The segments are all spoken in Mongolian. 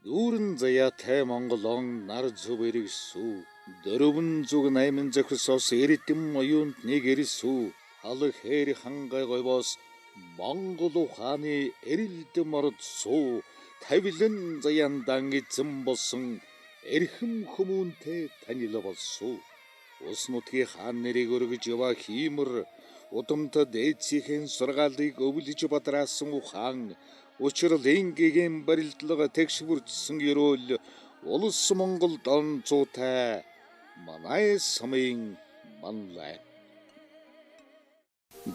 Дүүрэн заяатай Монголон нар зөв эргэсүү. 408 зохисоос эрдэм оюунд нэг эрсүү. Алх хээр хангай говьоос Монгол ухааны эрэлдэм ордсуу. Тавилан заяандан эзэн болсон эрхэм хүмүүнтэй танил болсон. Ус нутгийн хаан нэрийг өргөж яваа хиймэр удамтад дээдсийнхэн сургаалыг өвлөж бадраасан ухаан учрал энгийн барилдлага тэгш бүрдсэн ерөөл улс Монгол дон зуутай манай сумын манлай.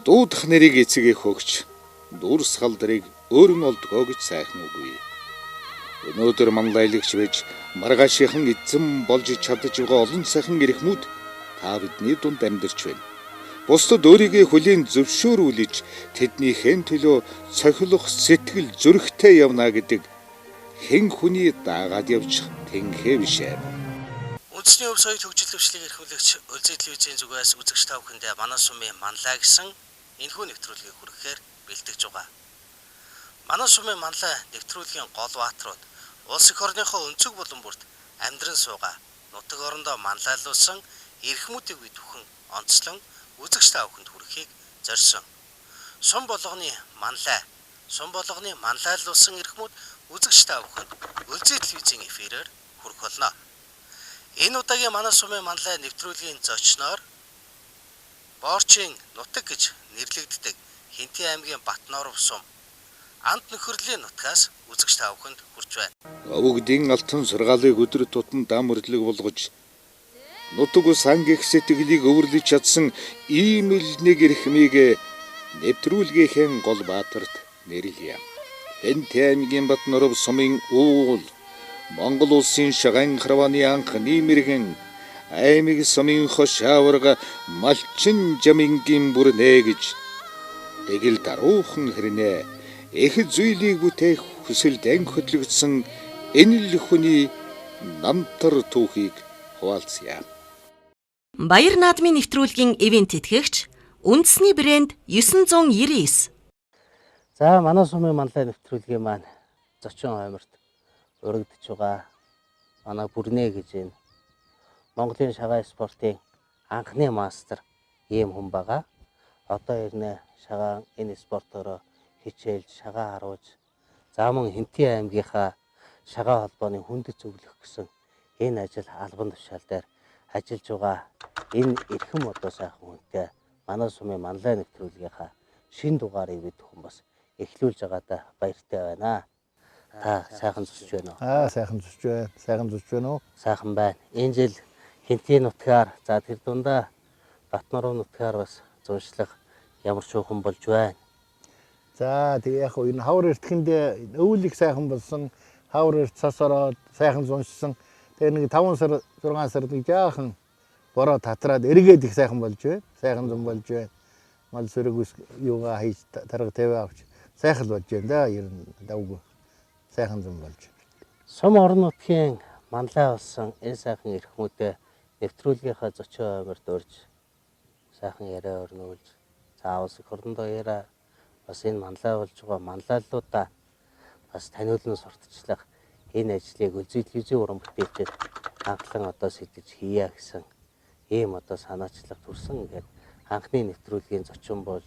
Дуудах нэрийг эцэг эх өгч дүрс халдрыг өөр нь олдгоо гэж сайхан үгүй. Өнөөдөр манлайлагч байж маргаашийнхан эзэн болж чадаж байгаа олон сайхан эрхмүүд та бидний дунд амьдарч байна. Бусдад өөрийгөө хүлээн зөвшөөрүүлж тэднийхээ төлөө цохилох сэтгэл зүрхтэй явна гэдэг хэн хүний дагаад явчих тэнхээ биш ээ. Үндэсний өв соёл хөгжил дэвшлийг эрхүүлэгч Өлзий телевизийн зүгээс үзэгч та бүхэндээ Манай сумын манлай гэсэн энэхүү нэвтрүүлгийг хүргэхээр бэлтгэж байгаа. Манай сумын манлай нэвтрүүлгийн гол бааtruуд улс эх орныхоо өнцөг булан бүрт амьдран суугаа нутаг орондоо манлайлуулсан эрхмүүдийг бид бүхэн онцлон үзэгч та бүхэнд хүрэхийг зорьсон. Сум болгоны манлай, сум болгоны манлайлуулсан эрхмүүд үзэгч та бүхэнд Өлзий телевизийн эфирээр хүрэх болно. Энэ удаагийн Манай сумын манлай нэвтрүүлгийн зочноор Боорчийн нутаг гэж нэрлэгддэг Хэнтийн аймгийн Батноров сум Анд нөхөрлийн нутгаас үзэгч та бүхэнд хүрч байна. Овгдийн алтан сургаалыг өдөр тутам дам өрлөг болгож нутаг ус анги их сэтгэлийг өвөрлөж чадсан ийм л нэг эрхмийг нэвтрүүлгийнхээ гол баатарт нэрлэе. Хэнтийн аймгийн Батноров сумын уул Монгол улсын шагайн харвааны анхны мэрэгэн аймаг сумын хошааварга Малчин жамингийн бүрнэ гэж эгэл даруухан хэрнээ их зүйлийг бүтээх хүсэлдэн хөтлөгдсөн энэ л хүний намтар түүхийг хуваалцъя. Баяр наадмын нэвтрүүлгийн ивент тэтгэгч үндэсний брэнд 999. За Манай сумын манлай нэвтрүүлгийн маань зочин хойморт урагдж байгаа. Манай бүрнэ гэж энэ Монголын шагаан спортын анхны мастер ийм хүн байгаа. Одоо ирнэ шагаан энэ спортоороо хичээлж, шагаан харуулж, за мөн Хэнтийн аймгийнхаа шагаан холбооны хүндэт зөвлөх гэсэн энэ ажил албан тушаал дээр ажиллаж байгаа энэ эрхэм одоо сайхан хүнтэй Манай сумын манлай нэвтрүүлгийнхаа шин дугаарыг бид хүн бас эхлүүлж байгаадаа баяртай байна. Та сайхан зочж байна уу? Аа, сайхан зочж байна. Сайхан зочж байна уу? Сайхан байна. Энэ жил Хэнтийн нутгаар, за тэр дундаа Батноров нутгаар бас зуншлах ямар чуухан болж байна. За тэгээ яг энэ хавар эртгэнд өвөл их сайхан болсон. Хавар эрт цас ороод сайхан зуншсан. Тэгээ нэг 5 сар 6 сард нэг жаахан бороо татраад эргээд их сайхан болж байна. Сайхан зун болж байна. Мал сөрөг ус юугаа хийж тарга тавиа авч сайхан болж байна да. Ер нь давгүй сайхан зун болж байна. Сум орон нутгийн манлай болсон энэ сайхан эрхмүүдээ нэвтрүүлгийнхаа зочин хойморт урьж сайхан яриа өрнүүлж, за улс эх орондоо яриа бас энэ манлай болж байгаа манлайллуудаа бас таниулан сурталчлах энэ ажлыг Өлзий телевизийн уран бүтээлчид анхлан одоо сэтгэж хийя гэсэн ийм одоо санаачлах төрсөн. Ингээд анхны нэвтрүүлгийн зочин болж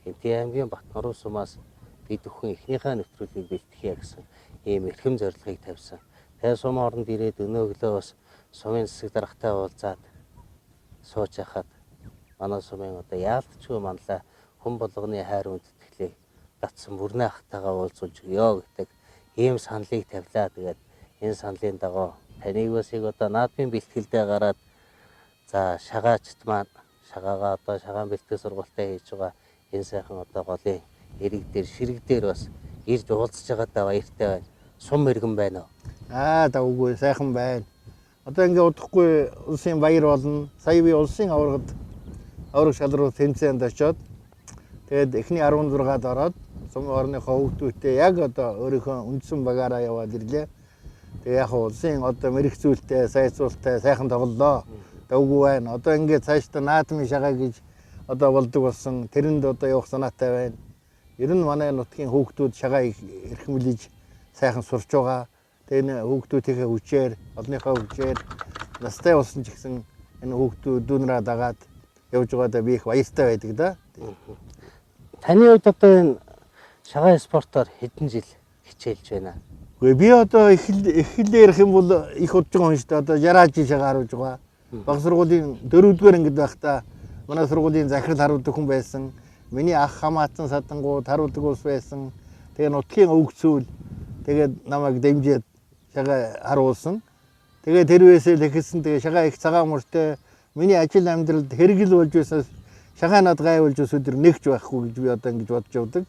Хэнтийн аймгийн Батноров сумаас бид бүхэн эхнийхээ нэвтрүүлгийг бэлтгэе гэсэн ийм эрхэм зорилгыг тавьсан. Тэгээ сум оронд ирээд өнөөглөө бас сумын засаг даргатай уулзаад сууж яхад манай сумын одоо яалтчгүй манлай хүн болгоны хайр хүндэтгэлийг татсан бүрнэ ахтайгаа уулзуулж өгөө гэдэг ийм саналыг тавилаа. Тэгээд энэ саналын дагуу таныг бас яг одоо наадмын бэлтгэлдээ гараад за шагаачд маань шагаагаа одоо шагаан бэлтгэл сургуультай хийж байгаа энэ сайхан одоо голын эрэг дээр ширэг дээр бас ирж уулзж байгаадаа баяртай байна. Сум мэрэгэн байна уу? Аа, давгүй сайхан байна. Одоо ингээ удахгүй улсын баяр болно. Сая би улсын аваргад аварга шалруу тэмцээнд очиод тэгээд эхний 16-ад ороод сум орныхоо хүүхдүүдтэй яг одоо өөрийнхөө үндсэн багаараа яваад ирлээ. Тэгээ яг улсын одоо мэрэгцүүлтэй, сайцуултай сайхан тоглолоо. Давгүй байна. Одоо ингээд цаашдаа наадмын шагаа гэж одоо болдог болсон. Тэрэнд одоо явах санаатай байна. Ер нь манай нутгийн хүүхдүүд шагаа эрхэмлэж сайхан сурч байгаа. Тэгээ энэ хүүхдүүдийнхээ хүчээр, олонныхоо хүчээр настай болсон ч гэсэн энэ хүүхдүүд дүүнраа дагаад явж байгаадаа би их баяртай байдаг да. Таны хувьд одоо энэ шагай спортоор хэдэн жил хичээлж байна? Үгүй би одоо эхлэл ярих юм бол их удаж байгаа хүн шүү дээ. Одоо 60 жил шагаа харуулж байгаа. Баг сургуулийн 4-р ангид байхдаа манай сургуулийн захирал харуулдаг хүн байсан. Миний ах хамаатан садангууд харуулдаг ус байсан. Тэгээ нутгийн өвгцүүл тэгээд намайг дэмжиж шагаа харуулсан. Тэгээ тэр үеэсээ л эхэлсэн. Тэгээ шагаа их цагаан мөртэй миний ажил амьдралд хэрэгэл болж байсан. Шагаа над гайвалж ус өдөр нэгч байхгүй гэж би одоо ингэж бодож явдаг.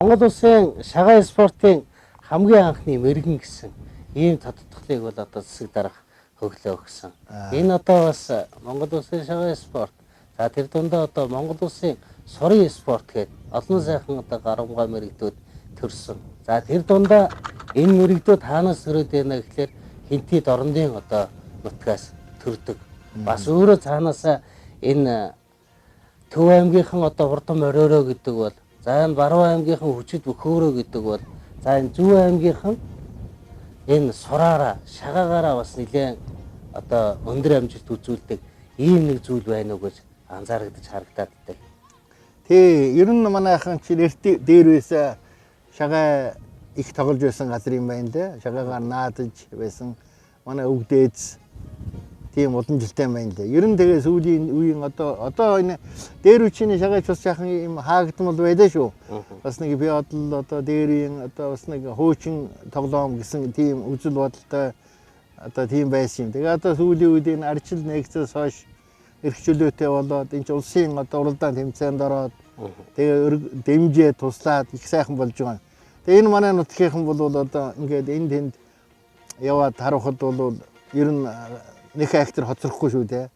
Монгол улсын шагай спортын хамгийн анхны мэрэгэн гэсэн ийм тодтголыг бол одоо засаг дарга хөглөө өгсөн. Энэ одоо бас Монгол улсын шагай спорт. За тэр дундаа одоо Монгол улсын сурын спорт гэдэг олон сайхан одоо гарамгай мэрэгдүүд төрсөн. За тэр дундаа энэ мэрэгдүүд хаанаас төрөөд байна гэхлээр Хэнтий Дорнодын одоо нутгаас төрдөг. Бас өөрөө цаанаасаа энэ Төв аймгийнхан одоо хурдан мориороо гэдэг бол, за энэ Баруун аймгийнхан хүчит бөхөөрөө гэдэг бол, за энэ Зүүн аймгийнхан энэ сураараа, шагаагаараа бас нэлээд одоо өндөр амжилт үзүүлдэг ийм нэг зүйл байна уу гэж анзаарагдаж харагдаад байдаг. Тий, ер нь манайхан чинь эрт дээр байсан шагаа их тоглож байсан газар юм байна лээ. Шагаагаар наадаж байсан манай өвгдээц тийм уламжилтай юм байна лээ. Ер нь тэгээ сүүлийн үеийн одоо энэ дээр үчийн шагаач бас яхан юм хаагдмал байлаа шүү. Бас нэг би одоо дээр үеийн одоо бас нэг хуучин тоглоом гэсэн тийм үзэл бодолтой одоо тийм байсан юм. Тэгээ одоо сүүлийн үед энэ арчил нэгцээс хойш эрх чөлөөтэй болоод энэ ч улсын одоо уралдаан тэмцээнд ороод тэгээ дэмжээ туслаад их сайхан болж байгаа. Тэгээ энэ манай нутгийнхан бол одоо ингээд энэ тэнд яваад харахад бол ер нь нэг актер хоцрохгүй шүү дээ.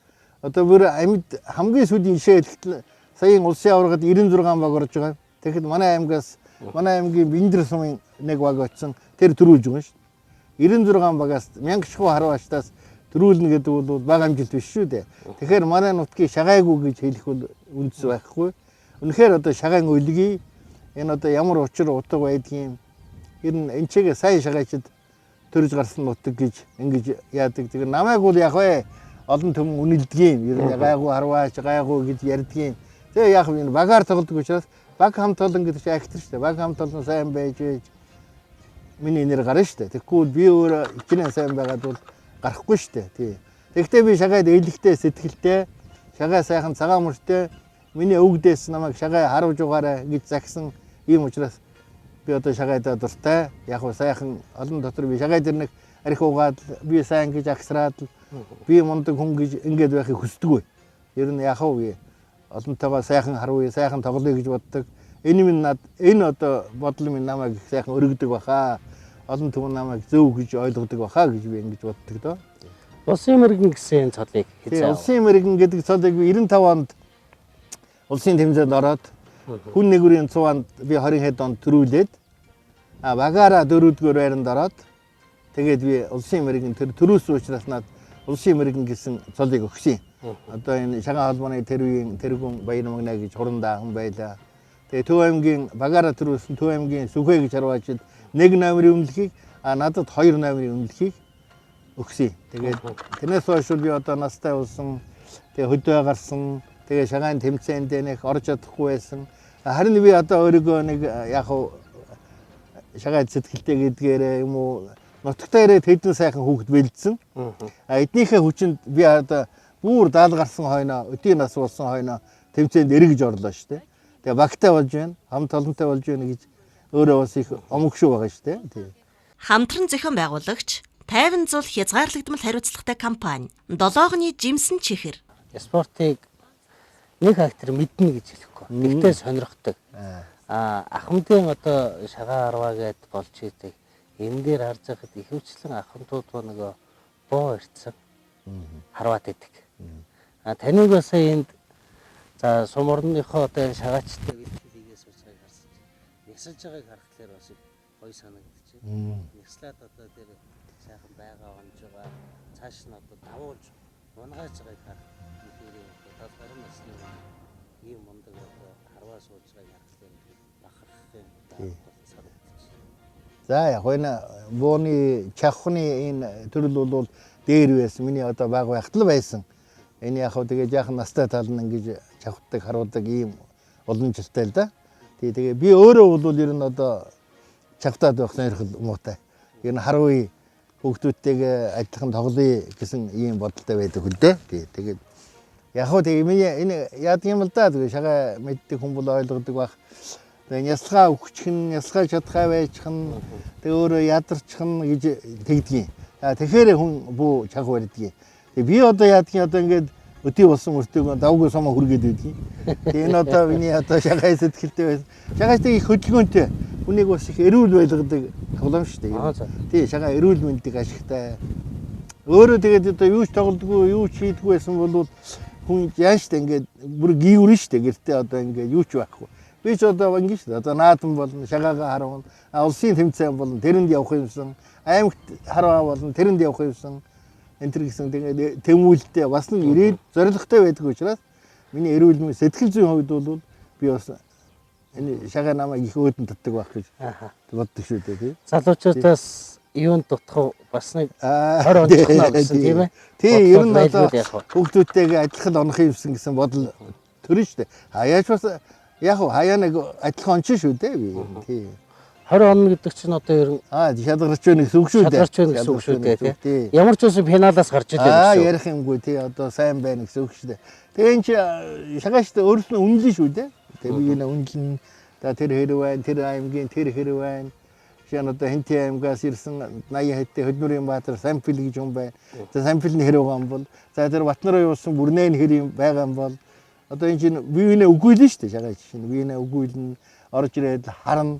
Одоо бүр амьд хамгийн сүүлийн жишээ хэлэхдээ саяын улсын аваргад 96 баг орж байгаа. Тэгэхэд манай аймгаас манай аймгийн Биндэр сумын нэг баг очсон. Тэр төрүүлж байгаа шүү. 96 багаас 1000 шахуу харваачтаас төрүүлнэ гэдэг бол бага амжилт биш шүү дээ. Тэгэхээр манай нутгийг шагайгүй гэж хэлэх бол үндэс байхгүй. Үнэхээр одоо шагаан өлгий энэ одоо ямар учир утга байдгийг ер нь энэ чигээ сайн шагаачд төрж гарсан нутаг гэж ингэж яадаг. Тэгэхээр намайг бол яг вэ олон түмэн үнэлдэг юм. Ер нь гайгүй харваач, гайгүй гэж ярьдаг юм. Тэгээ яг энэ багаар тоглодог учраас баг хамт олон гэдэг чинь актер шүү дээ. Баг хамт олон сайн байж миний нэр гарна шүү дээ. Тэгэхгүй би өөрөө хичнээн сайн байгаад бол гарахгүй шүү дээ. Тий. Тэгэхдээ би шагайд ээлэгтэй, сэтгэлтэй, шагай сайхан цагаан мөртэй миний өвгдээс намайг шагай харуулж угаарай гэж загсан ийм учраас би одоо шагайдаа дуртай. Яг уу сайхан олон дотор би шагай дээр нэг арх угаад би сайн гэж агсраад би мундаг хүн гэж ингээд байхыг хүсдэггүй. Ер нь яг уу олонтойгоо сайхан харуулъя, сайхан тоглоё гэж боддог. Энэ минь над энэ одоо бодол минь намайг сайхан өргөдөг баха. Олон түмэн намайг зөв гэж ойлгодог баха гэж би ингэж боддог доо. Улсын мэрэгэн гэсэн цолыг хэзээ. Улсын мэрэгэн гэдэг цолыг би 95 онд улсын тэмцээнд ороод хүн нэгүрийн 100 онд би 20 хэд онд төрүүлээд багаараа 4-р байранд ороод тэгээд би улсын мэрэгэн тэр төрүүлсэн учраас над улсын мэрэгэн гэсэн цолыг өгсөн. Одоо энэ шагаан холбооны тэр үеийн тэргүүн Баярмагнаа гэж хурандаа хүн байлаа. Тэгээ Төв аймгийн багаараа төрүүлсэн Төв аймгийн Сүхэ гэж харваачид нэг номерын үнэлэхийг надад 2 номерын үнэлэхийг өгсөн. Тэгээд тэрнээс хойш би одоо настай болсон. Тэгээ хөдөө гарсан. Тэгээ шагаан тэмцээнд нэг орж чадахгүй байсан. Харин би одоо өөрийгөө нэг яг шагаа сэтгэлтэй гэдгээрээ юм уу нутагтаа ирээд хэдэн сайхан хүүхэд бэлдсэн. Эднийхээ хүчинд би одоо бүр даал гарсан хойноо, өдийн нас болсон хойноо тэмцээнд эргэж орлоо шүү дээ. Тэгээ багтай болж байна, хамт олонтой болж байна гэж өөрөө бас их омгшүү байгаа шүү дээ. Тий. Хамтран зохион байгуулагч 50 зул хязгаарлагдмал хариуцлагатай компани долоогны жимсэн чихэр. Спортыг нэг актер мэднэ гэж хэлэхгүй. Тэгтээ сонирхдаг. Ахмадын одоо шагаа арваа гэд болж идэг. Энэ дээр харж байхад ихэвчлэн ахмадууд нөгөө боо ирсэн харваад идэг. Таныг бас энд за сум орныхоо одоо энэ шагаачтай бэлтгэл хийгээ сууцгааг харсан чинь Нясалж байгааг харахаар бас их гоё санагдчихэв. Няслаад одоо тэр сайхан байгаа онж байгаа цааш нь одоо давуулж унгааж байгааг харах үнэхээр одоо 70 гаруй насны ийм мундаг одоо харваа сууж байгааг харахаар бахархах юм санагдчих. За яг энэ бууны чавхны энэ төрөл бол дээр байсан. Миний одоо баг байхад л байсан. Энэ яг хөө тэгээ жаахан настай тал нь ингэж чавхдаг, харуулдаг ийм уламжлалтай л да. Тэгээ би өөрөө бол ер нь одоо чавтаад байх сонирхол муутай. Ер нь харвын хүүхдүүдтэйгээ адилхан тоглоё гэсэн ийм бодолтой байдаг хүн дээ. Тэгээд яг хөө тэгээ миний энэ яадаг юм л да. Тэгээ шагаа мэддэг хүн бол ойлгодог байх. Тэгээ нясгаа өгчих нь, нясгаа чадхаа байчих нь, тэгээ өөрөө ядарчих нь гэж тэгдгийг. Тэгэхээр хүн бүү чанх барьдгийг. Тэгээ би одоо яадгийг одоо ингээд өдий болсон мөртөө давгүй сумаа хүргээд байдгийг. Тэгээ энэ одоо миний одоо шагай сэтгэлтэй байсан. Шагайтай их хөдөлгөөнтэй. Хүнийг бас их эрүүл байлгадаг тоглоом шүү дээ. Тий, шагай эрүүл мэндийг ашигтай. Өөрөө тэгээд одоо юу ч тоглодгүй, юу ч хийдгүй байсан бол хүн яан шүү дээ ингээд бүр гийгүрэн шүү дээ. Гэртээ одоо ингээд юу ч байхгүй. Би ч одоо ингэ шүү дээ. Одоо наадам болно, шагаагаа харван, улсын тэмцээн болно, тэрэнд явах юмсан, аймагт харваа болно, тэрэнд явах юмсан. Энэ төр гэсэн тэгээд тэмүүлэлтэй бас нэг ирээд зоригтой байдаг учраас миний эрүүл мэнд сэтгэл зүйн хувьд бол би бас энэ шагаа намайг их өөдөн татдаг байх гэж боддог шүү дээ тий. Залуучуудаас юунд дутах бас нэг 20 онцгой гэсэн тийм ээ. Тий, ер нь одоо хүүхдүүдтэйгээ адилхан онох юмсан гэсэн бодол төрнө шүү дээ. Хаяач бас яг хаяа нэг адилхан ончин шүү дээ би. Тий. 20 он гэдэг чинь одоо ер нь шалгарч байна гэсэн үг шүү дээ. Шалгарч байна гэсэн үг шүү дээ тий. Ямар ч байсан финалаас гарч илээ гэсэн. Ярих юмгүй тий. Одоо сайн байна гэсэн үг шүү дээ. Тэгээ энэ чи шагааштай өөрөлд нь үнэлнэ шүү дээ. Тэгээ би энэ үнэлнэ. За тэр хэрэг байна, тэр аймгийн тэр хэрэг байна. Жишээ нь одоо Хэнтийн аймгаас ирсэн 80 хэдтэй Хөднөрийн Баатар Сампил гэж хүн байна. За Сампил нь хэрэг байгаа юм бол за тэр Батнараа юусан Бүрнээ нь хэрэг байгаа юм бол одоо энэ чинь бие биенээ үгүйлнэ шүү дээ. Шагаа чинь бие биенээ үгүйлнэ, орж ирээд харна.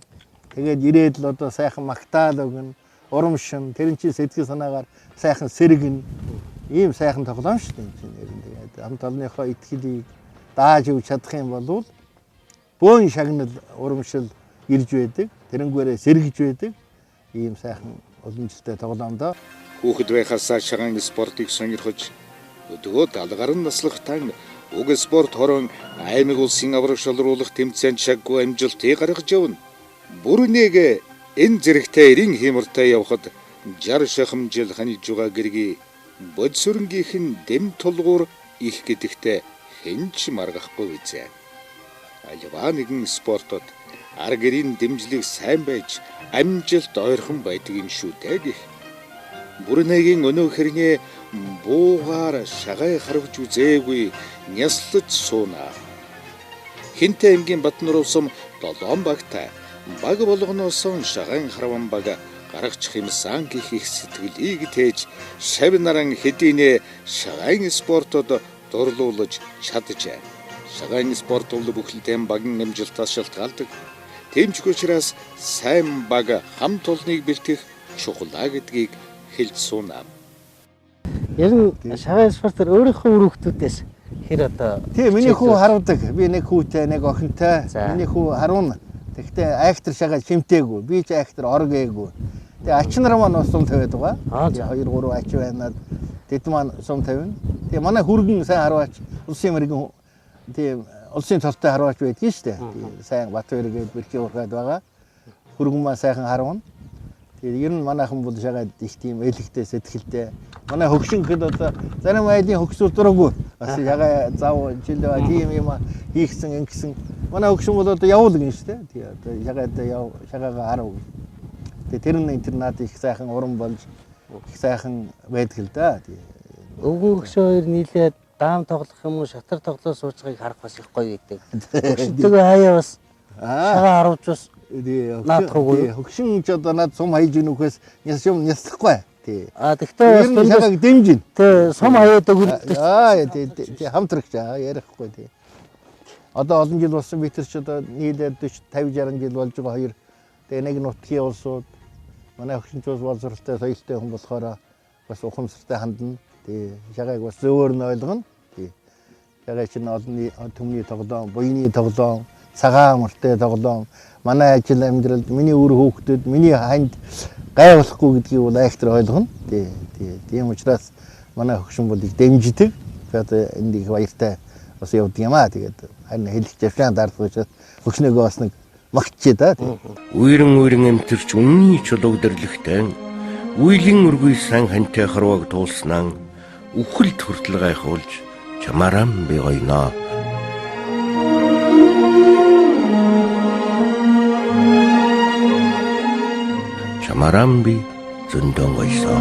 Тэгээд ирээд л одоо сайхан магтаал өгнө, урамшин, тэр чинь сэтгэл санаагаар сайхан сэргэнэ. Ийм сайхан тоглоом шүү дээ энэ чинь. Тэгээд хамт олонныхоо итгэлийг дааж өгч чадах юм бол бөөн шагнал урамшил ирж байдаг. Тэрнгээрээ сэргэж байдаг. Ийм сайхан уламжлалтай тоглоом доо. Хүүхэд байхасаа шагаан спортыг сонирхож өдгөө 70 гаруй наслахтан уг спорт хорон аймаг улсын авраг шалруулах тэмцээнд шаггүй амжилтыг гаргаж явна. Бүрнэг энэ зэрэгтэй эрийн хиймортой явхад 60 шахам жил ханиж байгаа гэргий бодсөрөнгийнх нь дэм тулгуур их гэдэгтээ хэн ч маргахгүй үзээ. Альва нэгэн спортод ар гэрийн дэмжлэг сайн байж амжилт ойрхон байдаг юм шүү дээ гэх. Бүрнэгийн өнөө хэрнээ буугаар шагай харвж үзээгүй няслаж сууна. Хинтээ аймгийн Батнар улсам 7 багтай баг болгоноос шагайн харван баг гаргачих юмсан гэх их сэтгэлийг тээж шав наран хэдийнэ шагайн спортод дурлуулж чаджээ. Шагайн спорт бол бүхэлдээ багийн амжилтаас шалтгаалдаг. Тэмцэх учраас сайн баг хамт олныг бэлтгэх чухлаа гэдгийг хэлж сууна. Ер нь шагайн спортоор өөрийнхөө үр хөвгүүдээс хэр одоо тий миний хүү харуулдаг. Би нэг хүүтэй, нэг охинтой. Миний хүү харуuna. Тэгэхдээ айхтар шагаа чимтээгүй. Би ч айхтар оргээгүй. Тэгээ ач нар маань бас сум тавиад байгаа. 2 3 ач байнаад тэд маань сум тавина. Тэгээ манай хүргэн сайн харваач улсын мэрэгэн тий улсын толтой харваач байдгийн шүү дээ. Тий сайн Батбаяр гээд бэрхий ургаад байгаа. Хүргэн маань сайхан харвна. Тэгээ ер нь манайхан бол шагаад их тийм элэгтэй сэтгэлтэй. Манай хөгшин гэхэд одоо зарим айлын хөгсөл дураагүй. Бас шагаа зав жил тийм юм хийхсэн ингэсэн. Манай хөгшин бол одоо явуул гин шүү дээ. Тэгээ одоо шагаад яв шагаагаа харав. Тэгээ тэр нь интернат их сайхан уран болж их сайхан байдаг л да. Тэгээ өвгөн хөгшин хоёр нийлээд даам тоглох юм уу шатар тоглоо сууж байгааг харах бас их гоё гэдэг. Хөгшинтэйгээ хаяа бас шагаа харуулж бас наадахгүй. Хөгшин ч одоо над сум хайж өгнөхөөс няс юм няслахгүй. Тий. Тэгтээ бас шагааг дэмжин. Тий, сум хаяад өгдөг. Тий, тий хамтрагч ярихгүй тий. Одоо олон жил болсон бид нар ч одоо нийлээд 40 50 60 жил болж байгаа хоёр. Тэгээ нэг нутгийн улсууд манай хөгшин ч бас боловсралтай соёлтой хүн болохоор бас ухамсартай хандна. Тий, шагааг бас зөөр нь ойлгоно. Тий. Шагаа чинь олон түмний тоглоом, буйны тоглоом, цагаан мөртэй тоглоом манай ажил амьдралд миний үр хүүхдүүд миний ханд гайвалахгүй гэдгийг бол айхтар ойлгоно. Тий, тий. Тийм учраас манай хөгшин бол их дэмждэг. Би одоо энд их баяртай бас явдаг юм аа. Тэгээд харин хэлэх завшаан даардаг учраас хөгшнөөгөө бас нэг магтчээ да. Үерэн үерэн эмтэрч үнний чулууг дэрлэгтэн үеийн өргүй сан хантай хорвоог туулснаа үхэлд хүртэл гайхуулж чамаарам би гоёно. Чамаарам би зөндөн гоёсоо.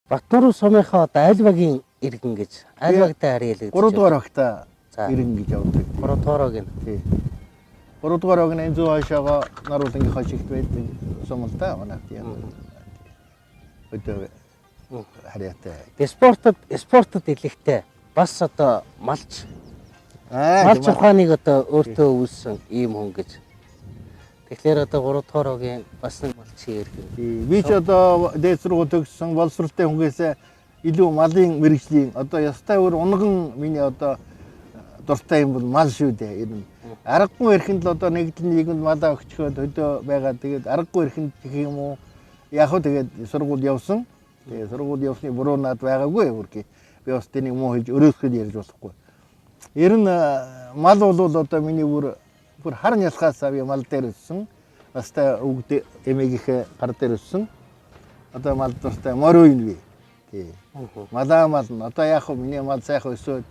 Батнуруу сумынхаа одоо аль багийн иргэн гэж аль багтай харьяалагдаж 3 дугаар багта иргэн гэж явдаг. 3 дугаар баг нь. Тий. 3 дугаар баг нь энэ зүүн хойшоогоо Наруулангийнхоо шигт байдаг сум л да манай тийм. Өдөө харьяатай. Спортод илэгтэй бас одоо малч ухааныг одоо өөртөө өвлсөн ийм хүн гэж. Тэгэхээр одоо 3 дугаар багийн бас нэг малчийн иргэн. Би ч одоо дээд сургууль төгссөн боловсролтой хүнгээсээ илүү малын мэргэжлийн одоо ёстой өөр унган миний одоо дуртай юм бол мал шүү дээ. Ер нь аргагүй эрхэнд л одоо нэгдэл нийгэмд малаа өгчхөөд хөдөө байгаа. Тэгээд аргагүй эрхэнд гэх юм уу? Яг хөө тэгээд сургууль явсан. Тэгээд сургууль явсны буруу над байгаагүй бүрхий. Би бас тэнийг муу хийж өрөөхөд ярьж болохгүй. Ер нь мал бол одоо миний бүр харан ялхаасаа би мал дээр өссөн. Настай өвгд эмээгийнхээ гар дээр өссөн. Одоо мал дуртай морь үе би. Тий. Малаа мал нь одоо яг хөө миний мал сайхан өсөөд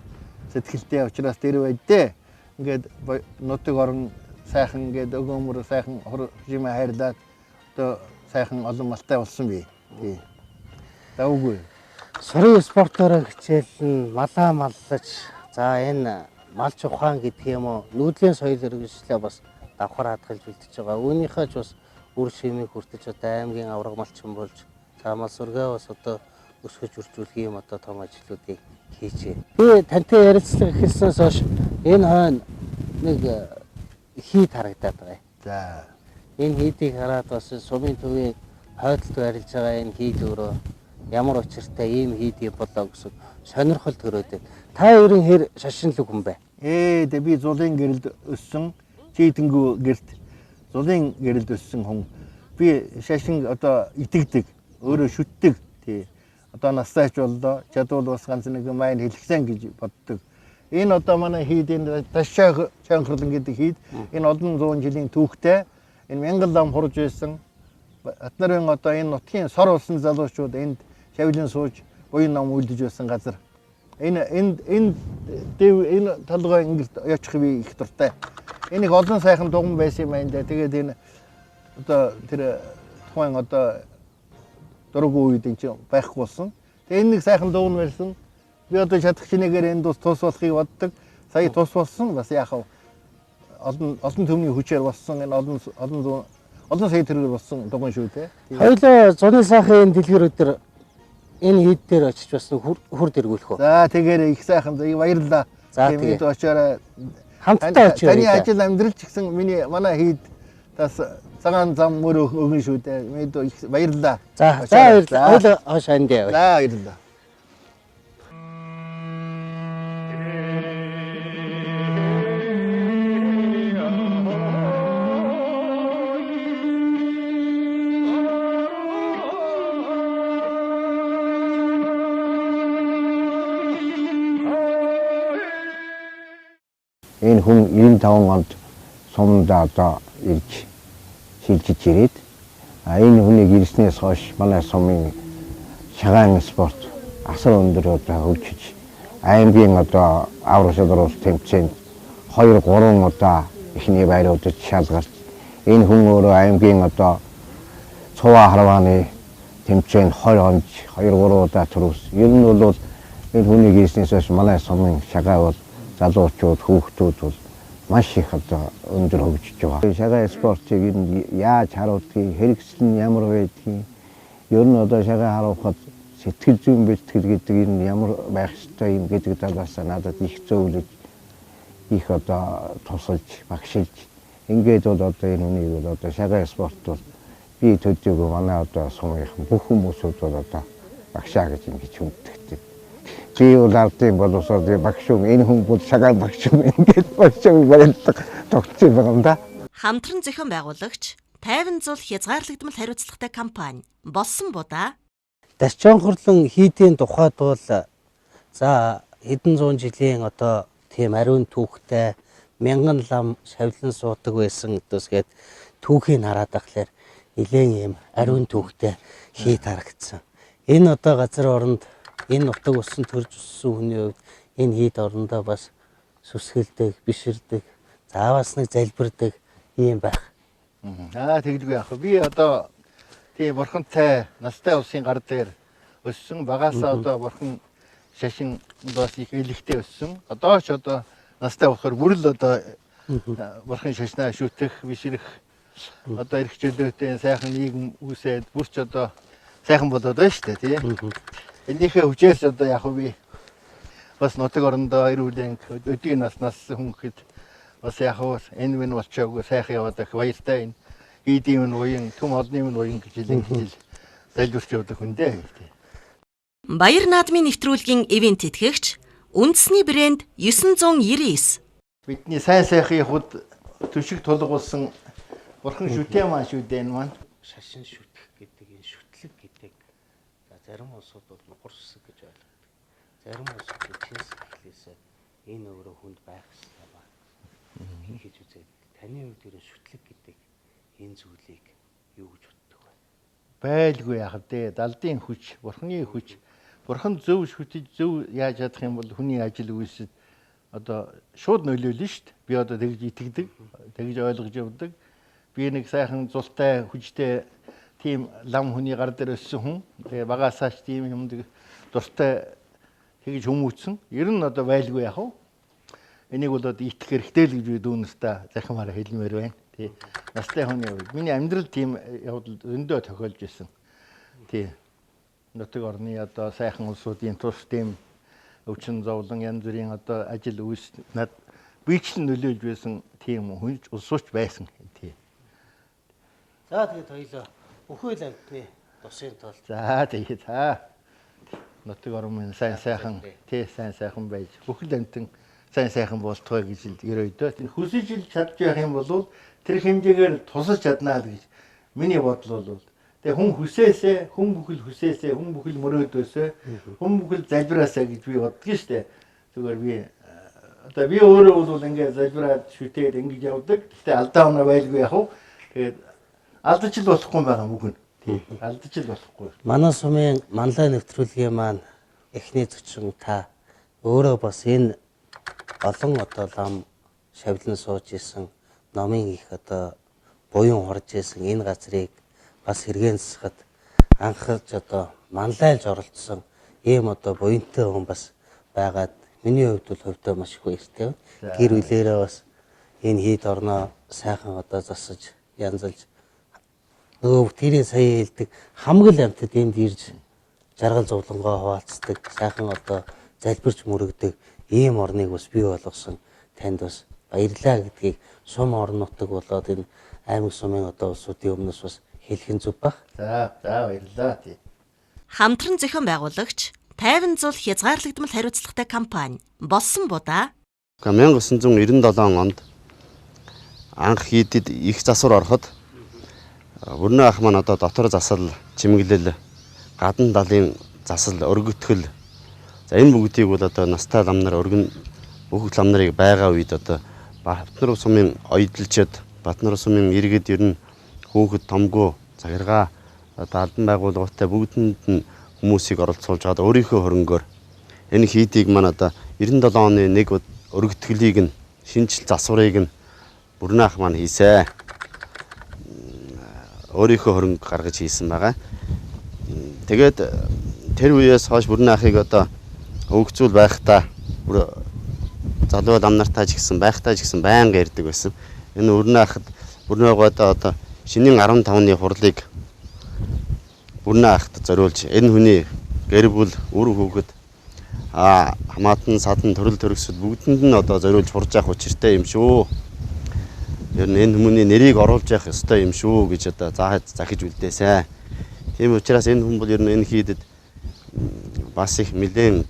сэтгэлтэй учраас тэр байдээ. Ингээд нутаг орон сайхан ингээд өгөөмөр сайхан хуржимаа хайрлаад одоо сайхан олон малтай болсон би. Тий. Давгүй. Сурын спортоор хичээлэн малаа маллаж за энэ малч ухаан гэдэг юм уу нүүдлийн соёл иргэншлээ бас давхар хадгалж үлдэж байгаа. Үүнийхээ ч бас үр шимийг хүртэж одоо аймгийн авраг малчин болж за мал сүргээ бас одоо өсгөж үржүүлэх юм одоо том ажлуудыг хийжээ. Би тантай ярилцлага эхэлснээс хойш энэ хойно нэг хийд харагдаад байгаа. За энэ хийдийг хараад бас сумын төвийн хойдолд байрлаж байгаа энэ хийд өөрөө ямар учиртай ийм хийд юм болоо гэсэн сонирхол төрөөд байна. Та ерөн хэр шашинлаг хүн бэ? Тэ би зулын гэрэлд өссөн, чийтэнгүү гэрт зулын гэрэлд өссөн хүн. Би шашин одоо итгэдэг, өөрөө шүтдэг. Тий. Одоо настайч боллоо, чадвал бас ганц нэг майн хэлхсэн гэж боддог. Энэ одоо манай хийд энэ Ташаа чанхарлан гэдэг хийд энэ олон зуун жилийн түүхтэй энэ мянган лам хурж байсан. Батнарын одоо энэ нутгийн сор болсон залуучууд энд шавлын сууж буян ном үлдэж байсан газар. Энэ энд энэ дэв энэ толгой ингэрт очих би их дуртай. Энэ их олон сайхан дуган байсан юм байна да. Тэгээд энэ одоо тэр тухайн одоо дургу үед энэ чинь байхгүй болсон. Тэгээд энэ нэг сайхан дуган байсан. Би одоо чадах чинээгээр энд тус болохыг боддог. Сая тус болсон. Бас яах вэ? Олон төмний хүчээр болсон энэ олон сая тэргээр болсон дуган шүү дээ. Хоёлоо зуны сайхан энэ дэлгэр өдөр энэ хийд дээр очиж бас хүр дэргүүлэх үү? За тэгээрээ их сайхан баярлалаа. За тэгээд очоорой. Хамтдаа очиорой. Таны ажил амьдрал ч гэсэн миний манай хийд бас цагаан зам мөр өгөн шүү дээ. Миний их баярлалаа. За баярлалаа. Хоёлоо хойш анд яваа. За баярлалаа. Энэ хүн 95 онд сумдаа одоо ирж шилжиж ирээд энэ хүнийг ирснээс хойш манай сумын шагаан спорт асар өндөр одоо хөгжиж аймгийн одоо аврал шалралт тэмцээнд 2 3 удаа эхний байруудад шалгарч энэ хүн өөрөө аймгийн одоо цуваа харвааны тэмцээнд 20 онд 2 3 удаа төрөвс. Ер нь бол энэ хүнийг ирснээс хойш манай сумын шагаа бол залуучууд, хүүхдүүд бол маш их одоо өндөр хөгжиж байгаа. Шагаа спортыг ер нь яаж харуулдгийг, хэрэгсэл нь ямар байдгийг, ер нь одоо шагаа харуулхад сэтгэл зүйн бэлтгэл гэдэг энэ ямар байх ёстой юм гэдэг талаас надад их зөвлөж, их одоо тусалж, багшилж ингээд бол одоо энэ хүнийг бол одоо шагаа спорт бол Би төдийгүй манай одоо сумынхан бүх хүмүүсүүд бол одоо багшаа гэж ингэж хүндэтгдэг. Би бол ардын боловсролын багш юм, энэ хүн бол шагаан багш юм, ингээд багш юм барилга тогтсон байгаа юм да. Хамтран зохион байгуулагч 50 зул хязгаарлагдмал хариуцлагатай компани болсон будаа. Дарчонхорлон хийдийн тухайд бол за хэдэн зуун жилийн одоо тийм ариун түүхтэй мянган лам шавлан суудаг байсан гэдээсгээд түүхийг хараад ахлаар нэлээд юм ариун түүхтэй хийд харагдсан. Энэ одоо газар оронд энэ нутаг усан төрж өссөн хүний хувьд энэ хийд орондоо бас сүсгэлдэг, биширдэг, зааваас нэг залбирдаг ийм байх. Аа тэгэлгүй яах вэ? Би одоо тийм бурхантай настай улсын гар дээр өссөн. Багаасаа одоо бурхан шашин бас их элэгтэй өссөн. Одоо ч одоо настай болохоор бүр л одоо бурхан шашнаа шүтэх, бишрэх одоо эрх чөлөөтэй сайхан нийгэм үүсээд бүр ч одоо сайхан болоод байна шүү дээ, тийм. Энийхээ хүчээс одоо яг би бас нутаг орондоо эрүүлэн өдгийн наснаас хүн гэхэд бас яг энэ минь болчоогүй сайхан яваад их баяртай энэ ийдийн минь уян, төм олны минь уян гэж хэлэн гэж залбирч явдаг хүн дээ. Баяр наадмын нэвтрүүлгийн ивент тэтгэгч үндэсний брэнд 999. Бидний сайн сайхан явхад төшиг тулгуулсан бурхан шүтээ маань шүү дээ энэ маань. Шашин шүтэх гэдэг энэ шүтлэг гэдэг за зарим улсууд бол нугар сүсэг гэж ойлгодог. Зарим улсууд чин сэтгэлээсээ энэ өөрөө хүнд байх ёстой ба гэж үзээд таны хувьд ер нь шүтлэг гэдэг энэ зүйлийг юу гэж боддог вэ? Байлгүй яах вэ? Далдын хүч, бурханы хүч. Бурхан зөв шүтэж зөв яаж чадах юм бол хүний ажил үйлсэд одоо шууд нөлөөлнө шүү дээ. Би одоо тэгж итгэдэг, тэгж ойлгож явдаг. Би нэг сайхан зултай хүчтэй тийм лам хүний гар дээр өссөн хүн. Тэгээ багасаа ч тийм юмд дуртай тэгж хүмүүцсэн. Ер нь одоо байлгүй яах вэ? Энийг бол одоо итгэх хэрэгтэй л гэж би дүүнэртээ захимаараа хэлмээр байна. Тий. Настай хүний хувьд миний амьдрал тийм явдал зөндөө тохиолж исэн. Тий. Нутаг орны одоо сайхан улсуудын тус тийм өвчин зовлон янз бүрийн одоо ажил үйлс над бичлэн нөлөөлж байсан тийм хүн улсууч байсан. Тий. За тэгээд хоёлоо бүхэл амьтны тусын тулд. За тий за. Нутаг орн минь сайн сайхан тий сайн сайхан байж бүхэл амьтан сайн сайхан болтугай гэж л ерөөдөө. Хүсэж ил чадж байх юм бол тэр хэмжээгээр тусалж чаднаа л гэж миний бодол бол. Тэгээ хүн хүсээсээ, хүн бүхэл хүсээсээ, хүн бүхэл мөрөөдөөсөө, хүн бүхэл залбираасаа гэж би боддог шүү дээ. Зүгээр би одоо би өөрөө бол ингээд залбираад шүтээд ингэж явдаг. Гэхдээ алдаа оноо байлгүй яах вэ? Тэгээд алдаж л болохгүй байгаа юм үг нь. Тий. Алдаж л болохгүй. Манай сумын манлай нэвтрүүлгийн маань эхний зочин та өөрөө бас энэ олон одоо лам шавлан сууж исэн номын их одоо буян хурж исэн энэ газрыг бас хэрэгэн засахад анхаарч одоо манлайлж оролцсон ийм одоо буянтай хүн бас байгаад миний хувьд бол хувьдаа маш их баяртай байна. Гэр бүлээрээ бас энэ хийд орноо сайхан одоо засаж янзалж нөгөө тэрийн сая хэлдэг хамаг л амьтад энд ирж жаргал зовлонгоо хуваалцдаг, сайхан одоо залбирч мөрөгдөг ийм орныг бас бий болгосон танд бас баярлалаа гэдгийг сум орон нутаг болоод энэ аймаг сумын одоо улсуудын өмнөөс бас хэлэх нь зөв баг. За за баярлалаа тий. Хамтран зохион байгуулагч 50 зул хязгаарлагдмал хариуцлагатай компани болсон будаа. 1997 онд анх хийдэд их засвар ороход Өрнөө ах маань одоо дотор засал, чимэглэл, гадна талын засал, өргөтгөл. За энэ бүгдийг бол одоо настай лам нар өргөн бүх лам нарыг байгаа үед одоо Батнар сумын оёдлчод, Батнар сумын иргэд ер нь хүүхэд томгоо захиргаа одоо албан байгууллагатай бүгдэнд нь хүмүүсийг оролцуулж аваад өөрийнхөө хөрөнгөөр энэ хийдийг маань одоо 97 оны нэг өргөтгөлийг нь шинжил засварыг нь Бүрнэ ах маань хийсэ. Өөрийнхөө хөрөнгө гаргаж хийсэн байгаа. Тэгээд тэр үеэс хойш Бүрнэ ахыг одоо хөгжүүл байхдаа бүр залуу лам нартай ч гэсэн байхдаа ч гэсэн байнга ярьдаг байсан. Энэ Бүрнэ ахад Бүрнэ гойдоо одоо шинийн 15-ны хурлыг Бүрнэ ахад зориулж энэ хүний гэр бүл, үр хүүхэд хамаатан садан төрөл төрөсөд бүгдэнд нь одоо зориулж хурж явах учиртай юм шүү. Ер нь энэ хүмүүний нэрийг оруулж явах ёстой юм шүү гэж одоо захиж үлдээсэн. Тийм учраас энэ хүн бол ер нь энэ хийдэд бас их нэлээд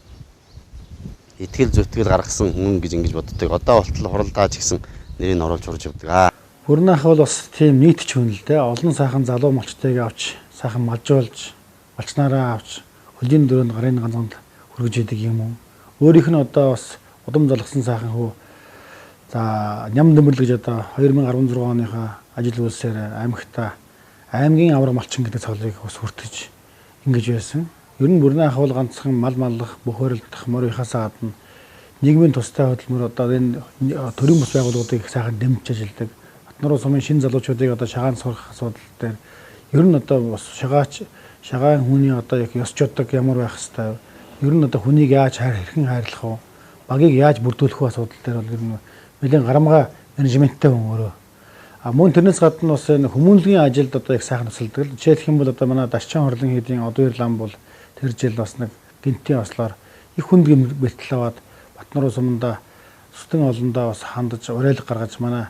итгэл зүтгэл гаргасан хүн гэж ингэж боддог. Одоо болтол хуралдаач гэсэн нэрийг оруулж хурж явдаг. Бүрэн ах бол бас тийм нийтч хүн л дээ. Олон сайхан залуу малчтайг авч, сайхан малжуулж, малчнараа авч хөлийн дөрөнд гарын ганцанд хүргэж идэг юм уу? Өөрийнх нь одоо бас удам залгасан сайхан хүү. За ням нөмөрлө гэж одоо 2016 оныхаа ажил үйлсээр аймагта аймгийн авраг малчин гэдэг цолыг бас хүртэж ингэж байсан. Ер нь Бүрэн ах бол ганцхан мал маллах, бөхөрөлдөх, морийнхаасаа гадна нийгмийн тустай хөдөлмөр одоо энэ төрийн бус байгууллагуудыг их сайхан дэмжиж ажилладаг. Батнуруу сумын шинэ залуучуудыг одоо шагаан сурах асуудал дээр ер нь одоо бас шагаан хүний одоо яг ёс жудаг ямар байх хэвээр, ер нь одоо хүнийг яаж хэрхэн хайрлах вэ? Багийг яаж бүрдүүлэх вэ асуудал дээр бол ер нь нэлээд гарамгаа менежменттэй хүн өөрөө. А мөн тэрнээс гадна бас энэ хүмүүнлэгийн ажилд одоо их сайхан тусалдаг. Жишээлх юм бол одоо манай Дашчан хорлон хийдийн Одуур лам бол тэр жил бас нэг гинтийн ослоор их хүнд бэлтгэл аваад Батнуруу суманда зүтэн олондоо бас хандаж уриалга гаргаж манай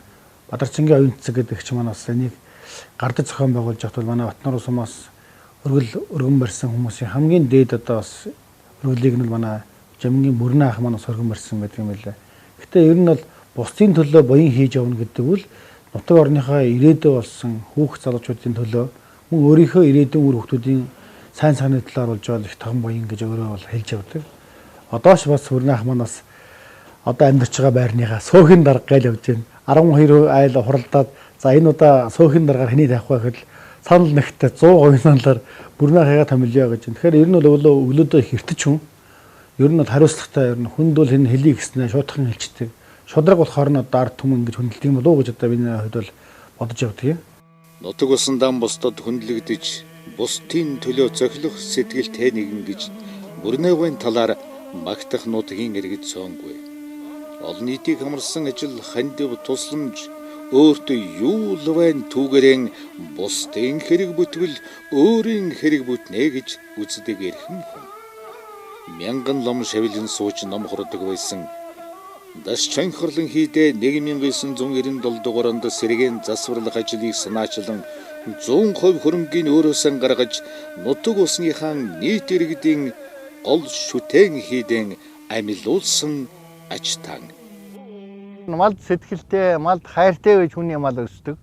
Бадарчингийн оюун цэцэг гэдэг ч манай бас энийг гардаж зохион байгуулж явахад бол манай Батнуруу сумаас өргөн барьсан хүмүүсийн хамгийн дээд одоо бас өргөлийг нь манай Жамнгийн Бүрэн ах маань бас өргөн барьсан байдаг юм билээ. Гэтэ ер нь бол бусдын төлөө буян хийж явна гэдэг үл нутаг орныхоо ирээдүй болсон хүүхд залуучуудын төлөө мөн өөрийнхөө ирээдүйн үр хүүхдүүдийн сайн сайхны талаар болж байгаа их том буян гэж өөрөө бол хэлж явдаг. Одоо ч бас Бүрэн ах маань бас одоо амьдарч байгаа байрныхаа сөөхийн дарга гайл явж байна. 12 айл хуралдаад за энэ удаа сөөхийн даргаар хэний тавих вэ гэхэд санал нэгтээ 100% саналаар Бүрэн ахыгаа томилё гэж. Тэгэхээр ер нь бол өглөөдөө их эртэж хүн. Ер нь бол хариуцлагатай, ер нь хүнд бол энэ хэлий гэснээр шуудхан хэлчдэг. Шудраг болохоор нь одоо ард түмэн ингэж хүндэлдэг юм болов уу гэж одоо миний хувьд бол бодож явдаг юм. Нутаг усан дан бусдад хүндлэгдэж бусдын төлөө зохилох сэтгэлтэй нэгэн гэж Бүрнээгийн талаар магтах нутгийн иргэд цөөнгүй. Олон нийтийг хамарсан ажил хандив тусламж өөртөө юу л байна түүгээрэн бусдын хэрэг бүтгэл өөрийн хэрэг бүтнэ гэж үздэг эрхэм хүн. Мянган лом шавилан сууж ном хурдаг байсан. Дашчан хорлон хийдэ 1997 дугаар онд сэргээн засварлах ажлыг санаачлан 100% хөрөнгийг өөрөөсөө гаргаж нутаг усныхаа нийт иргэдийн гол шүтэн хийдэн амилуулсан ачтан. Малд сэтгэлтэй, малд хайртай байж хүний мал өсдөг.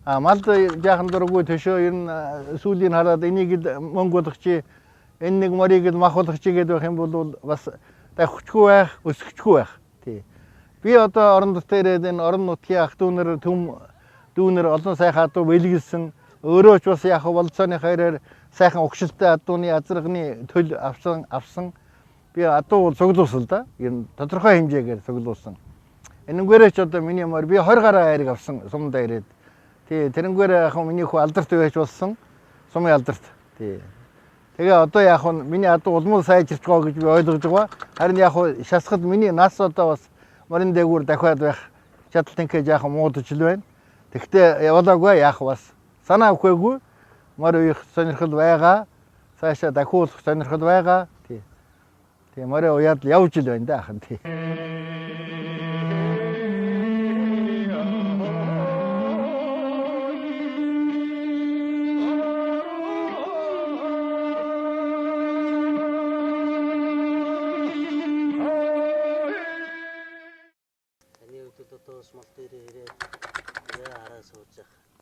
А малд жаахан дурггүй төшөө ер нь сүүлийн хараад энийг л мөнгө болгочих, энэ нэг морийг л мах болгочих гэдэг байх юм бол бас давхичгүй байх, өсгөчгүй байх. Тий. Би одоо орон нутгаар ирээд энэ орон нутгийн ах дүүнэр төм дүүнэр олон сайхан адуу бэлгэлсэн. Өөрөө ч бас яг болцооны хайраар сайхан угшилтай адууны азарганы төл авсан. Би адуу бол цуглуулсан л да. Ер нь тодорхой хэмжээгээр цуглуулсан. Энэнгээр ч одоо миний морь би 20 гаруй айрыг авсан сумдаа ирээд. Тий, тэрнгээр яг миний хүү алдарт байж болсон. Сумын алдарт. Тий. Тэгээ одоо яг миний адуу улмал сайжирч байгаа гэж би ойлгож байгаа. Харин яг шасахад миний нас одоо бас морин дээгүүр дахиад байх чадал тэнхээ жаахан муудаж л байна. Тэгтээ явуулаагүй яах бас санаа өгөхгүй морь уях сонирхол байгаа. Цаашаа дахиулах сонирхол байгаа. Тий. Тий, морь уяад явж л байна да ахын тий.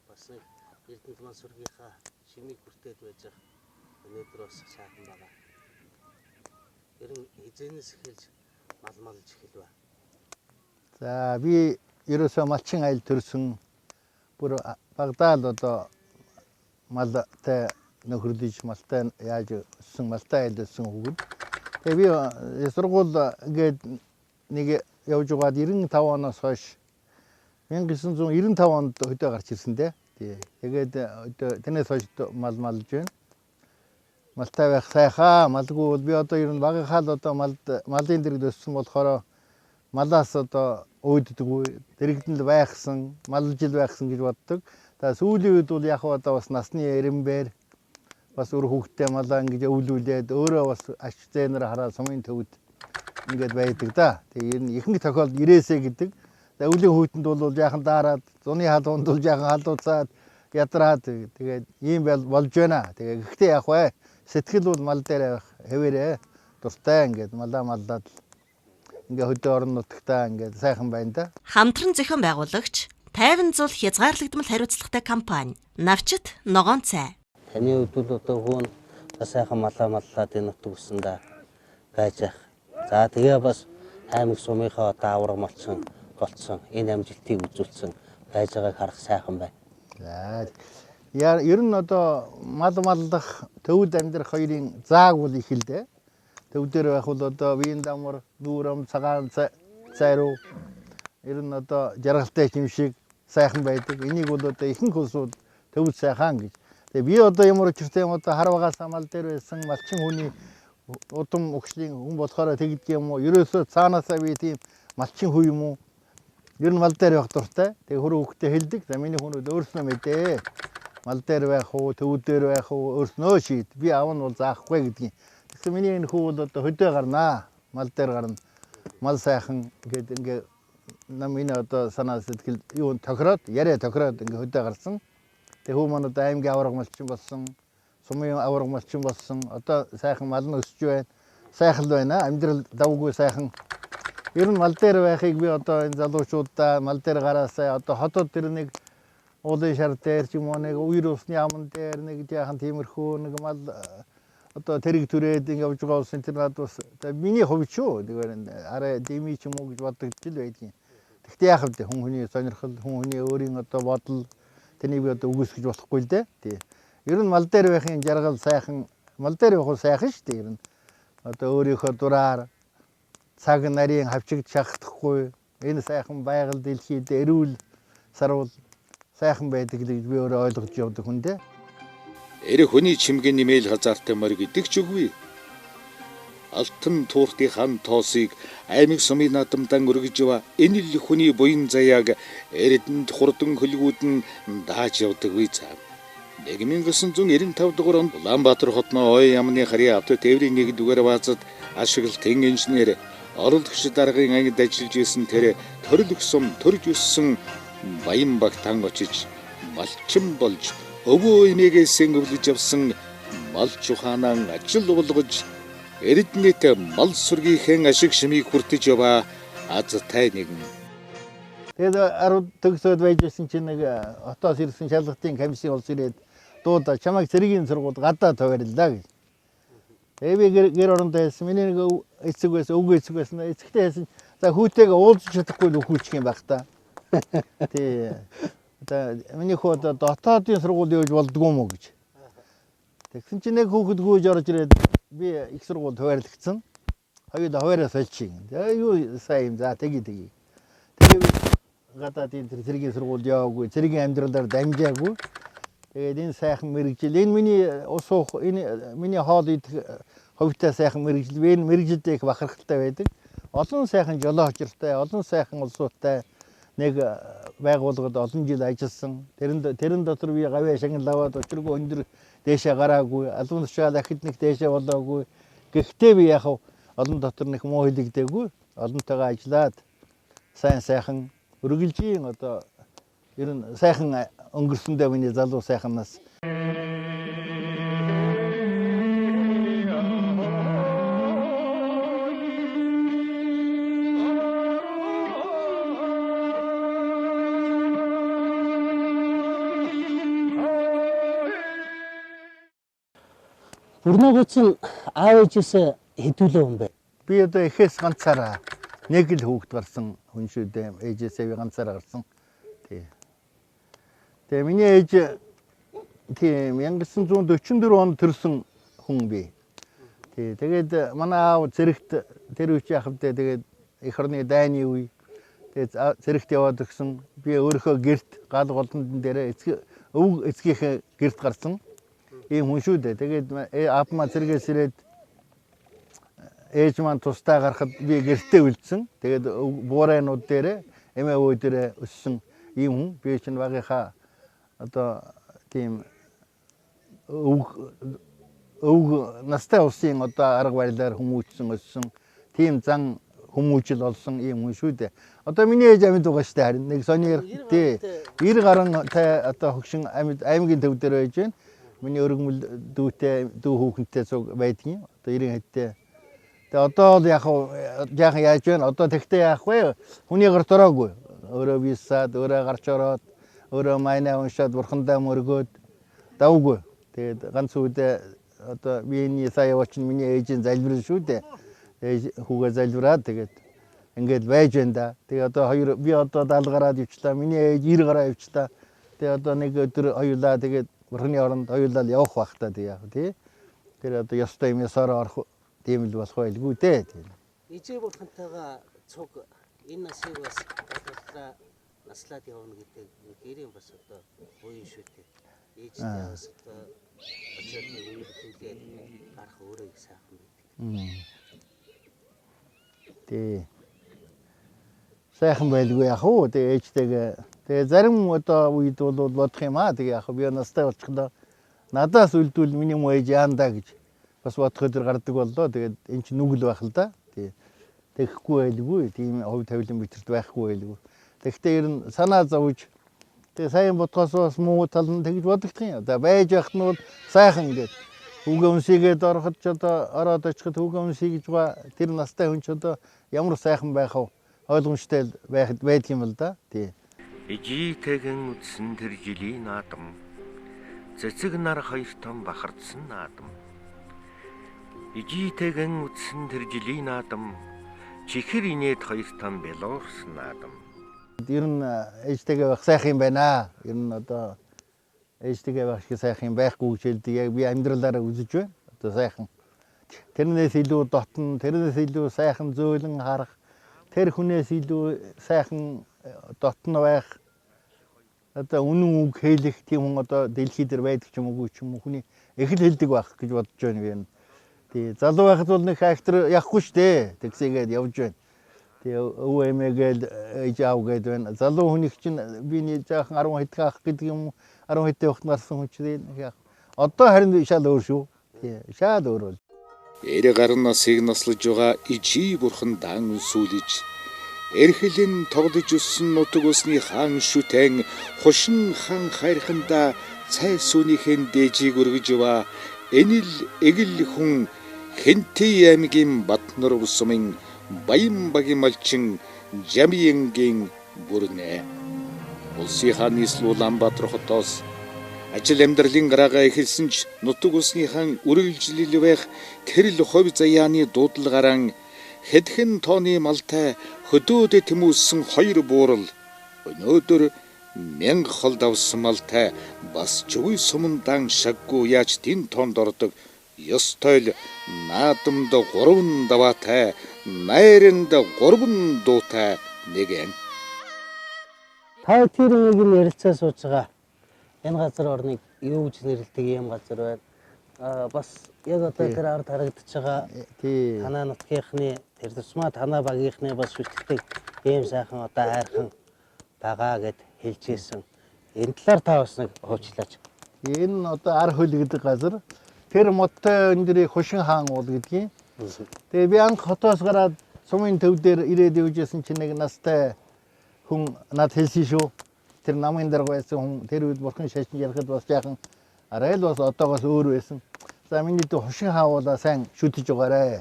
Бас нэг Эрдэнэт мансүргийнхаа шимийг хүртээд байж байгаа. Өнөөдөр бас сайхан байгаа. Ер нь хизээнээс эхэлж мал малж эхэлвэ. За би ерөөсөө малчин айл төрсөн. Бүр багадаа л одоо малтай нөхөрлөж, малтай яаж өссөн, малтай айл өссөн хүүхэд. Тэгээ би сургууль ингээд нэг явж байгаад 95 оноос хойш 1995 онд хөдөө гарч ирсэн дээ. Тий. Тэгээд тэрнээс хойш мал малж байна. Малтай байх сайхаа. Малгүй бол би одоо ер нь багийнхаа л одоо малын дэргэд өссөн болохоор малаас одоо өөддөггүй, дэрэгдэн л байхсан, малж л байхсан гэж боддог. За сүүлийн үед бол яг одоо бас насны эренбэр бас үр хүүхдтэй малаа ингэж өвлүүлээд өөрөө бас ач зээнэр хараад сумын төвд ингээд байдаг да. Тэгээ ер нь ихэнх тохиолдолд ирээсэ гэдэг. Өвлийн хүйтэнд бол жаахан даарад, зуны халуунд бол жаахан халууцаад ядраад тэгээд ийм болж байна. Тэгээ гэхдээ яах вэ? Сэтгэл бол мал дээр авах хэвээрээ дуртай ингээд малаа маллаад ингээ хөдөө орон нутагтаа ингээд сайхан байна да. Хамтран зохион байгуулагч 50 зул хязгаарлагдмал хариуцлагатай компани Навчит ногоон цай. Таны хувьд бол одоо хүн бас сайхан малаа маллаад энэ нутаг усандаа байж ах. За тэгээ бас аймаг сумынхаа одоо авраг малчин болцсон энэ амжилтыг үзүүлсэн байж байгааг харах сайхан байна. За яа ер нь одоо мал маллах төвд амьдрах хоёрын зааг бол их л дээ. Төв дээр байх бол одоо биеийн дамар, дүүрэм, цагаан цайруу ер нь одоо жаргалтай юм шиг сайхан байдаг. Энийг бол одоо ихэнх улсууд төвд сайхан гэж. Тэгээ би одоо ямар учиртай юм одоо хар багаас мал дээр байсан малчин хүний удам өгшлийн хүн болохоор тэгдэг юм уу? Ерөөсөө цаанаасаа би тийм малчин хүү юм уу? Ер нь мал дээр байх дуртай. Тэгээ хөрөө хөхтэй хэлдэг. За миний хүмүүс өөрснөө мэдээ. Мал дээр байх уу, төв дээр байх уу өөрснөө шийд. Би аав нь бол заахгүй гэдгийг. Тэгэхээр миний энэ хүү бол одоо хөдөө гарнаа. Мал дээр гарна. Мал сайхан гээд ингээ нам энэ одоо санаа сэтгэл юу тохироод яриа тохироод ингээ хөдөө гарсан. Тэгээ хүү маань одоо аймгийн аварга малчин болсон. Сумын аварга малчин болсон. Одоо сайхан мал нь өсөж байна. Сайхан л байна. Амьдрал давгүй сайхан. Ер нь мал дээр байхыг би одоо энэ залуучуудаа мал дээр гараасаа одоо хотод тэр нэг уулын шар дээр ч юм уу нэг үер усны аман дээр нэг жаахан тиймэрхүү нэг мал одоо тэрэг түрээд ингэ явж байгаа улсын тэр над бас миний хувьд шүү. Тэгэхээр арай дими ч юм уу гэж бодогдож л байдгийн. Тэгтээ яах вэ? Хүн хүний сонирхол, хүн хүний өөрийн одоо бодол тэрнийг би одоо үгүйсгэж болохгүй л дээ. Тий. Ер нь мал дээр байхын жаргал сайхан, мал дээр явах сайхан шүү дээ. Ер нь одоо өөрийнхөө дураар цаг нарийн хавчигд шахдахгүй энэ сайхан байгаль дэлхийд эрүүл сарвал сайхан байдаг гэж би өөрөө ойлгож явдаг хүн дээ. Эрх хүний чимгийн нэмэл хазаартай морь гэдэг ч үгүй. Алтан тууртын хан тоосыг аймаг сумын наадамдан өргөж ява энэ л хүний буян заяаг эрдэнэт хурдан хөлгүүд нь дааж явдаг үе цаа. 1995 дугаар онд Улаанбаатар хотноо ой яамны харьяа авто тээврийн нэгдүгээр баазад ашиглалтын инженер орлогч даргын ангид ажиллаж исэн тэр төрөлх сум төрж өссөн Баян багтан очиж малчин болж өвөө эмээгээсээ өвлөж явсан мал чухаанаа ажил болгож Эрдэнэт мал сүргийнхэн ашиг шимийг хүртэж яваа азтай нэгэн. Тэгээд 10 төгсөөд байж байсан чинь нэг хотоос ирсэн шалгалтын комиссийн улс ирээд дуудаа чамайг цэргийн сургуульд гадаа тавиарлаа гэж. Тэгээ би гэр орондоо хэлсэн. Миний нэг эцэг байсан, өвгөө эцэг байсан. Эцэгтэй хэлсэн. За хүүтэйгээ уулзах чадахгүй л өхүүлчих юм байх та. Тий. Одоо миний хүү одоо дотоодын сургууль явж болдгоо юм уу гэж. Тэгсэн чинь нэг хүүхэд гүйж орж ирээд би их сургууль хуваарлагдсан. Хоёул хуваараа сольчих. Тэгээ юу сайн юм. За тэгье тэгье. Тэгээ би гадаадын тэр цэргийн сургуульд яваагүй, цэргийн амьдралаар дамжаагүй. Тэгээд энэ сайхан мэргэжил, энэ миний ус уух, энэ миний хоол идэх хувьтай сайхан мэргэжил, би энэ мэргэжилдээ их бахархалтай байдаг. Олон сайхан жолоо учиртай, олон сайхан улсуудтай нэг байгууллагад олон жил ажилласан. Тэрэн дотор би гавьяа шагнал аваад учиргүй өндөр дээшээ гараагүй, албан тушаал ахид нэг дээшээ болоогүй. Гэхдээ би яг олон дотор нэг муу хэлэгдээгүй, олонтойгоо ажиллаад сайн сайхан үргэлжийн одоо ер нь сайхан өнгөрсөндөө миний залуу сайхан нас. Бүрнөөгөө чинь аав ээжээсээ хэдүүлээ юм бэ? Би одоо эхээс ганцаараа нэг л хүүхэд гарсан хүн шүү дээ. Ээжээсээ би ганцаараа гарсан. Тий. Тэгээ миний ээж тийм 1944 онд төрсэн хүн би. Тий. Тэгээд манай аав цэрэгт тэр үеч яах вэ? Тэгээд эх орны дайны үе. Тэгээд цэрэгт яваад өгсөн. Би өөрийнхөө гэрт гал голдон дээр эцэг өвөг эцгийнхээ гэрт гарсан. Ийм хүн шүү дээ. Тэгээд аав маань цэргээс ирээд ээж маань тусдаа гарахад би гэртээ үлдсэн. Тэгээд буурайнууд дээр эмээ өвөө дээр өссөн ийм хүн. Би чинь багийнхаа одоо тийм өвөг настай улсын одоо арга барилаар хүмүүжсэн өссөн тийм зан хүмүүжил олсон ийм хүн шүү дээ. Одоо миний ээж амьд байгаа шүү дээ харин нэг сони тий 90 гаруйтай одоо хөгшин амьд аймгийн төв дээр байж байна. Миний өргөмөл дүүтэй дүү хүүхэнтэй цуг байдгийн. Одоо 90 хэдтэй. Тэгээ одоо бол яг жаахан яаж байна? Одоо тэгтээ яах вэ? Хүний гар дороогүй. Өөрөө бисаад, өөрөө гарч ороод, өөрөө майнаа уншаад бурхандаа мөргөөд давгүй. Тэгээд ганц үедээ одоо биений сая яваач нь миний ээжийн залбирал шүү дээ. Ээж хүүгээ залбираад тэгээд ингээд байж байна да. Тэгээ одоо хоёр би одоо 70 гараад явчлаа. Миний ээж 90 гараа явчлаа. Тэгээ одоо нэг өдөр хоёулаа тэгээд бурхны оронд хоёулаа л явах байх та тэг яг тий. Тэр одоо ёстой юм ёсороо орох тийм л болох байлгүй дээ. Ижээ бурхантайгаа цуг энэ насыг бас бодлоо наслаад явна гэдэг нэг гэрийн бас одоо буян шүү дээ. Ээжтэй бас одоо очиод нэг үнэр гарах өөрөө их сайхан байдаг. Тий. Сайхан байлгүй яах вэ? Тэгээ ээжтэйгээ. Тэгээ зарим одоо үед бол бодох юм аа. Тэгээ яах вэ? Би настай болчихлоо. Надаас үлдвэл миний муу ээж яандаа гэж бас бодох өдөр гардаг боллоо. Тэгээд эн чинь нүгэл байх л да. Тий. Тэгэхгүй байлгүй. Тийм хувь тавилан битрт байхгүй байлгүй. Тэгэхдээ ер нь санаа зовж тэгээ сайн бодхоос бас муу тал нь тэгж бодогдох юм. За байж байхад нь бол сайхан ингээд хүүгээ үнсийгээд ороход ч одоо ороод очиход хүүгээ үнсий гэж ба тэр настай хүн ч одоо ямар сайхан байх вэ? Ойлгомжтой байх байдаг юм л да. Тий. Ижийтэгэн үдсэн тэр жилийн наадам цэцэг нар хоёртон бахардсан наадам. Ижийтэгэн үдсэн тэр жилийн наадам чихэр инээд хоёртон бэлуурсан наадам. Ер нь ээжтэйгээ байх сайхан юм байна. Ер нь одоо ээжтэйгээ байх шиг сайхан юм байхгүй гэж хэлдэг. Яг би амьдралаараа үзэж байна. Одоо сайхан. Тэрнээс илүү дотн, тэрнээс илүү сайхан зөөлөн харах, тэр хүнээс илүү сайхан дотн байх, одоо үнэн үг хэлэх тийм хүн одоо дэлхий дээр байдаг ч юм уугүй ч юм уу хүний их л хэлдэг байх гэж бодож байна би. Тий, залуу байхад бол нэг актер явахгүй шүү дээ. Тэгсээгээд явж байна. Тий, өвөө эмээгээл ээж аав гээд байна. Залуу хүнийг чинь би нэг жаахан 10 хэдхэн ах гэдэг юм 10 хэдэн багт гарсан хүн чинь яах. Одоо харин шал өөр шүү. Тий, шал өөр бол. 90 гаруй насыг наслаж байгаа ижий бурхан даан үнсүүлж эрхлэн тоглож өссөн нутаг усны хаан шүтэн хушин хан хайрхандаа цай сүүнийхэн дээжийг өргөж яваа энэл эгэл хүн Хэнтэй аймгийн Батнор сумын Баян багийн малчин Жамиянгийн бүрнэ. Улсын хаан нийслэл Улаанбаатар хотоос ажил амьдралын гараагаа эхэлсэн ч нутаг усны хаан үргэлжлэл байх тэрл хувь заяаны дуудлагаараа хэдхэн тооны малтай хөдөөдө тэмүүлсэн хоёр буурал өнөөдөр 1000 хол давсан малтай бас чүгүй сумандаан шаггүй яаж тэн тоонд ордог ёстой л наадамд 3 даваатай найранд 3 дуутай нэгэн. Та тэр нэг юм ярилцаа сууж байгаа. Энэ газар орныг юу гэж нэрлэдэг юм газар байна. Бас яг одоо тэр ард харагдаж байгаа танаа нутгийнхны тэр тусмаа танаа багийнхны бас шүтлдэг ийм сайхан одоо хайрхан байгаа гэд хэлж ирсэн. Энэ талаар та бас нэг хуучлаач. Энэ одоо ар хөл гэдэг газар тэр модтой өндрийг хушин хаан уул гэдгийг. Тэгээ би анх хотоос гараад сумын төв дээр ирээд явжсэн чинь нэг настай хүн над хэлсэн шүү. Тэр намын дарга байсан хүн тэр үед бурхан шашин ярихад бас жаахан арай л бас одоогоос өөр байсан. За миний дүү хушин хаан уулаа сайн шүтэж байгаарэ.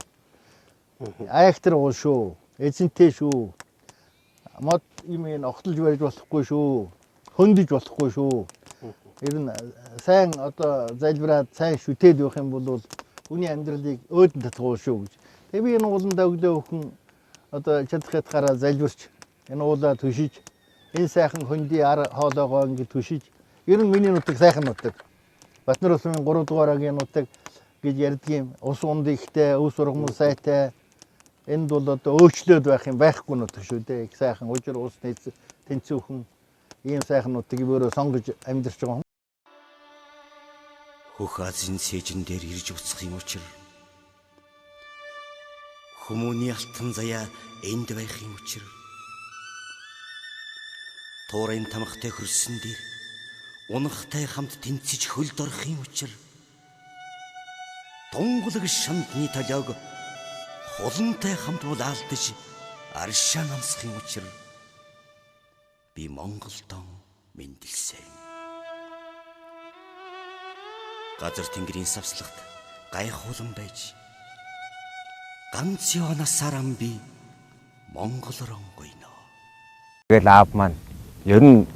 Айхтар уул шүү. Эзэнтэй шүү. Мод юм энэ огтлж барьж болохгүй шүү. Хөндөж болохгүй шүү. Ер нь сайн одоо залбираад сайн шүтээд явах юм бол хүний амьдралыг өөдөн татгуул шүү гэж. Тэгээ би энэ ууландаа өглөө өхөн одоо чадах ятгаараа залбирч энэ уулаа түшиж энэ сайхан хөндий ар хоолоогоо ингэ түшиж ер нь миний нутаг сайхан нутаг. Батнар улсын 3 дугаар агийн нутаг гэж ярьдаг юм. Ус унд ихтэй, өвс ургамал сайтай. Энд бол одоо өөчлөөд байх юм байхгүй нутаг шүү дээ. Их сайхан ужир ус тэнцвүүхэн ийм сайхан нутгийг өөрөө сонгож амьдарч байгаа хүн. Хөх Азийн цээжин дээр ирж буцах юм учир хүмүүний алтан заяа энд байх юм учир туурын тамхтай хөрсөн дээр унахтай хамт тэнцэж хөлд орох юм учир тунгалаг шамдны толиог хулантай хамт булаалтаж Аршаан амсахын учир би Монголдон мэндэлсэн. Газар тэнгэрийн савслагт гайхуулан байж ганц яванасаар ам би Монголорон гойно. Тэгэл аав маань ер нь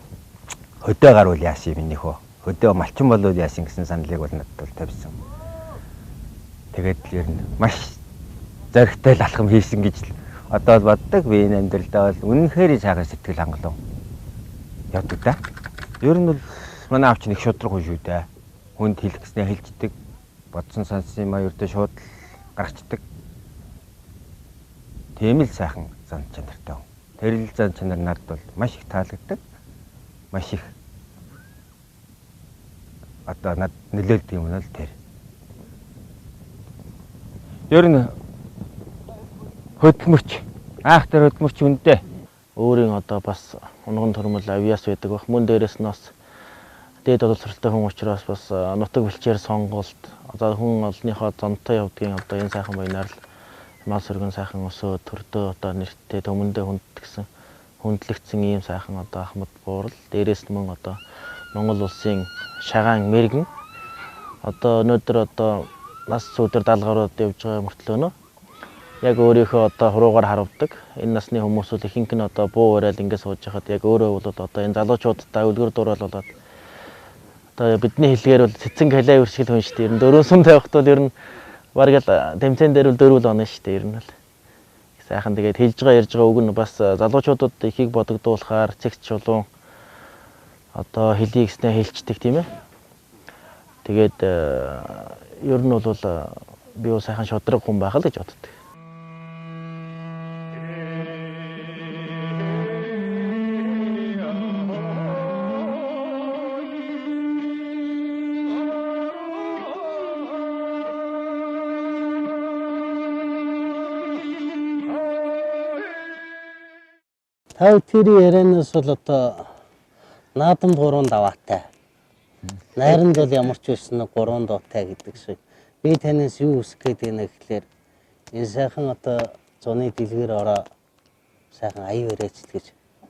хөдөө гарвал яасан юм нөхөө. Хөдөө малчин болвол яасан гэсэн саналыг бол надад бол тавьсан. Тэгээд л ер нь маш зоригтой л алхам хийсэн гэж л одоо л боддог. Би энэ амьдралдаа бол үнэнхээр сайхан сэтгэл хангалуун явдаг да. Ер нь бол манай аав чинь их шудраг хүн шүү дээ. Хүнд хэлэх гэснээ хэлждэг. Бодсон сансан юм а ердөө шууд л гарчдаг. Тийм л сайхан зан чанартай хүн. Тэр л зан чанар надад бол маш их таалагддаг. Маш их одоо над нөлөөлдөг юм нь л тэр. Ер нь хөдөлмөрч, айхтар хөдөлмөрч үндэ. Өөрийн одоо бас унган төрмөл авиас байдаг бах. Мөн дээрээс нь бас дээд боловсролтой хүн учраас бас нутаг бэлчээр сонголт одоо хүн олныхоо зонтой явдгийн одоо энэ сайхан баянаар л мал сөргөн сайхан өсөө төрдөө одоо нэртэй төмөндөө хүндэтгсэн хүндлэгдсэн ийм сайхан одоо ахмад буурал дээрээс нь мөн одоо Монгол улсын шагаан мэрэгэн одоо өнөөдөр одоо нас сүүдэр 70 гаруйд явж байгаа мөртлөөнө яг өөрийнхөө одоо хуруугаар харавдаг. Энэ насны хүмүүс бол ихэнх нь одоо буу уриал ингэ сууж хахад яг өөрөө бол одоо энэ залуучуудтай үлгэр дуурайл болоод одоо бидний хэлгээр бол цэцэн калай үршгэл хүн шүү дээ. Ер нь дөрвөн сум тавихт бол ер нь бараг л тэмцээн дээр бол дөрвөл онно шүү дээ. Ер нь бол сайхан тэгээд хэлж байгаа ярьж байгаа үг нь бас залуучуудад ихийг бодогдуулахаар цэгц чулуун одоо хэлийг гэснээ хэлцдэг тийм ээ. Тэгээд ер нь бол би бол сайхан шудраг хүн байх л гэж боддог. Тав тэрийн ярианаас бол одоо наадамд 3 даваатай. Найранд бол ямар ч байсан 3 дуутай гэдэг шиг. Би танаас юу хүсэх гээд байна гэхлээр энэ сайхан одоо зуны дэлгэр ороо сайхан аяв яриач л гэж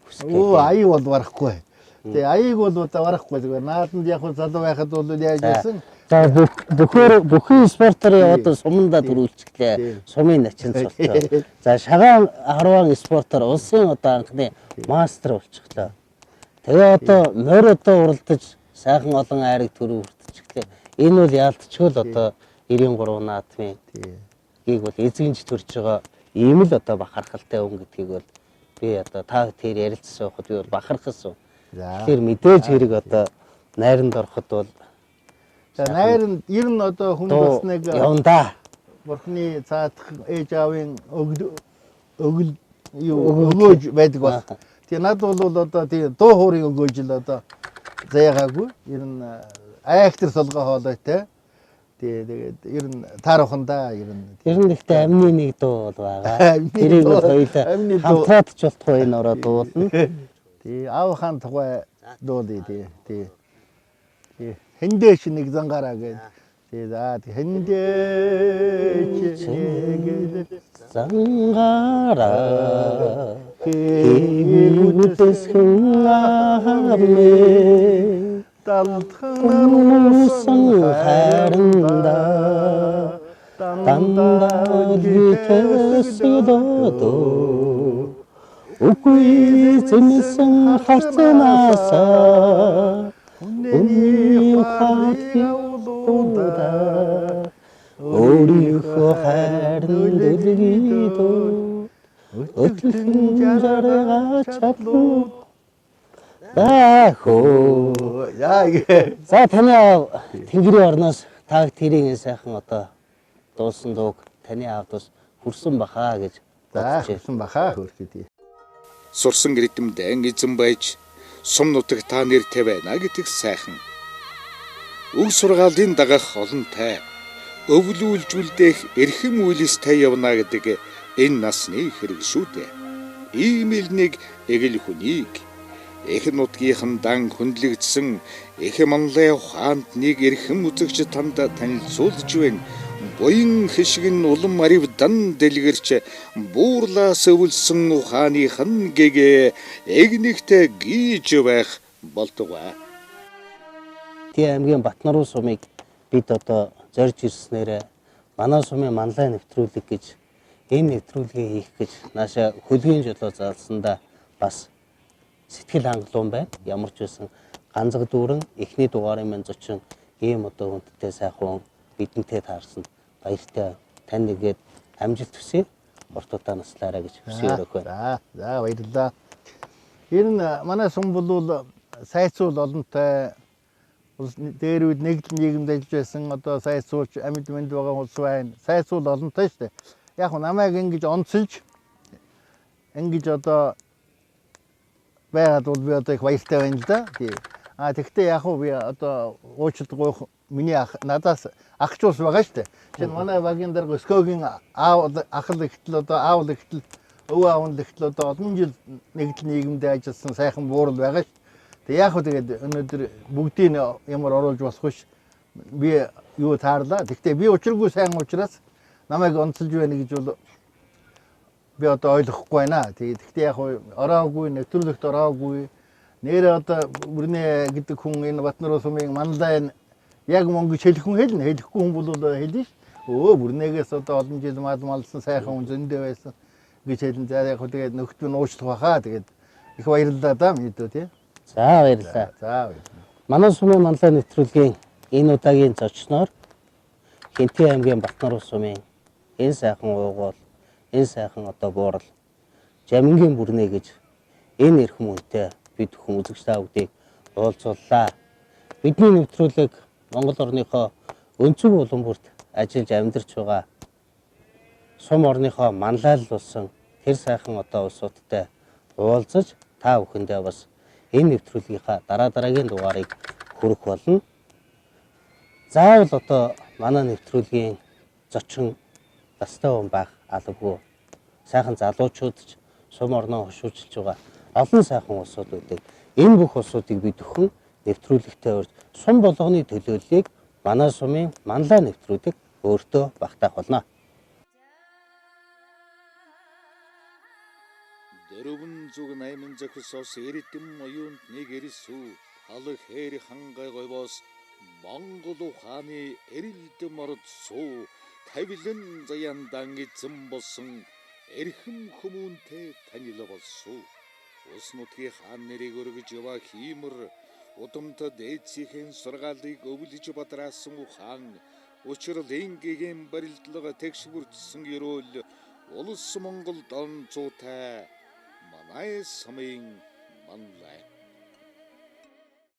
хүсэх гээд. Өө аяг бол барахгүй. Тэгээ аяг бол одоо барахгүй зүгээр. Наадамд яг хөө залуу байхад бол яаж байсан. За бүхэн спортоор яваад сумандаа төрүүлчихлээ. Сумын начин цолцоо. За шагаан харван спортоор улсын одоо анхны мастер болчихлоо. Тэгээ одоо морь одоо уралдаж сайхан олон айраг төрөв хүртчихлээ. Энэ бол яалтчгүй л одоо 93 наадмын гийг бол эзэгнж төрж байгаа ийм л одоо бахархалтай хүн гэдгийг бол би одоо та тэр ярилцсан байхад би бол бахархсан. Тэгэхээр мэдээж хэрэг одоо найранд ороход бол за найранд ер нь одоо хүн болсныг явна да. Бурхны цаадах ээж аавын өгөл юу өгөөж байдаг бас. Тэгээ над бол одоо тий дуу хуурын өгөөж л одоо заяагаагүй. Ер нь айхтар солгой хоолойтой. Тий тэгээд ер нь таархан да ер нь. Ер нь гэхдээ амны нэг дуу бол байгаа. Тэрийг бол хоёулаа хамтраад ч болтгүй энэ ороо дуулна. Тий аавынхаа тухай дуулъя тий. Тий. Тий. Хэндээч нэг зангаараа гээд. Тий за хэндээч нэг зангаараа хэвүүтэсхэн амэ далтхан усан хайранда дандаа үлгэтэсдөө үгүй зэмсэн харцнаасаа үнний хатгуудаа өөрийнхөө хайранд дэлгийдөө өтлөн жаргаа чадлуу Баахөө. За таны аав Тэнгэрийн орноос тааг тэрийн сайхан одоо дуусан дууг таны аавд бас хүрсэн баха гэж бодож хүрсэн баха хүрхээ. Сурсан ритмдэн эзэн байж сум нутаг та нэртэй байна гэдэг сайхан. Үг сургаалын дагах олонтай өвлүүлжүүлдэх эрхэм үйлстэй явна гэдэг энэ насны хэрэг шүү дээ. Ийм л нэг эгэл хүнийг эх нутгийнхан дан хүндлэгдсэн эх манлай ухаанд нэг эрхэм үзэгч танд танилцуулж байна. Буян хишиг нь улам арив дан дэлгэрч буурлаас өвлсөн ухааныхан гэгээ эгнэгтээ гийж байх болтугай. Тий аймгийн Батнаруу сумыг бид одоо зорж ирснээрээ манай сумын манлай нэвтрүүлэг гэж энэ нэвтрүүлгийг хийх гэж наашаа хөлгийн жолоо заалсандаа бас сэтгэл хангалуун байна. Ямар ч байсан ганцаг дүүрэн эхний дугаарын маань зочин ийм одоо хүндтэй сайхан бидэнтэй таарсан баяртай тань нэгээд амжилт хүсье. Урт удаа наслаарай гэж хүсье өрөөх байна. За баярлалаа. Ер нь манай сум бол сайцуул олонтой улс дээр үед нэгдэл нийгэмд ажиллаж байсан одоо сайцуулч амьд мэнд байгаа улс байна. Сайцуул олонтой шүү дээ. Яг намайг ингэж онцолж ингэж одоо байгаад бол би одоо их баяртай байна л да. Тий. А тэгвэл яг уу би одоо уучлалт гуйх миний ах надаас ахч ус байгаа шүү дээ. Тэгэхээр манай багийн дарга Өскөөгийн аав ахал ихтэл одоо аав ихтэл өвөө аав нь ихтэл одоо олон жил нэгдэл нийгэмд ажилласан сайхан буурал байгаа шүү. Тэг яг хөө тэгээд өнөөдөр бүгдийг ямар оруулж болох биш би юу таарлаа. Тэгвэл би учиргүй сайн учраас намайг онцолж байна гэж бол би одоо ойлгохгүй байна. Тэгэхдээ яг ороогүй, нэвтрүүлэгт ороогүй. Нэрээ одоо бүрнэ гэдэг хүн энэ Батнаруу сумын манлай яг мөнгө хэлэх хүн хэлнэ. Хэлэхгүй хүн бол хэлнэ ш. Өө бүрнэгээс одоо олон жил мал малсан сайхан хүн зөндөө байсан гэж хэлнэ. За яг хөө тэгээд нөхдөд нь уучлах байхаа. Тэгээд их баярлалаа да мэдүү тий. За баярлалаа. За баярлалаа. Манай сумын манлай нэвтрүүлгийн энэ удаагийн зочноор Хэнтий аймгийн Батнаруу сумын энэ сайхан уугуул, энэ сайхан одоо буурал Жамингийн бүрнэ гэж энэ эрхэм хүнтэй бид хүн үзэгч та бүдийг уулзууллаа. Бидний нэвтрүүлэг Монгол орныхоо өнцөг улам бүрт ажиллаж амьдарч байгаа сум орныхоо манлайлал болсон тэр сайхан одоо улсуудтай уулзаж та бүхэндээ бас энэ нэвтрүүлгийнхаа дараа дараагийн дугаарыг хүргэх болно. Заавал одоо манай нэвтрүүлгийн зочин настай хүн байх албагүй. Сайхан залуучууд ч сум орноо хошуужилж байгаа олон сайхан улсууд байдаг. Энэ бүх улсуудыг бид бүхэн нэвтрүүлэгтээ урьж сум болгоны төлөөллийг манай сумын манлай нэвтрүүлэг өөртөө багтаах болно. Дөрвөн зүг найман зохисоос эрдэм оюунд нэг эрсүү алх хээр хангай говьоос Монгол ухааны эрэлдэм орд суу тавилан заяндан эзэн болсон эрхэм хүмүүнтэй танил болсон. Ус нутгийн хаан нэрийг өргөж яваа хиймэр удамд дээдсийн сургаалыг өвлөж бадраасан ухаан учрал энгийн барилдлага тэгш бүрдсэн ерөөл улс Монгол дон зуутай манай сумын манлай.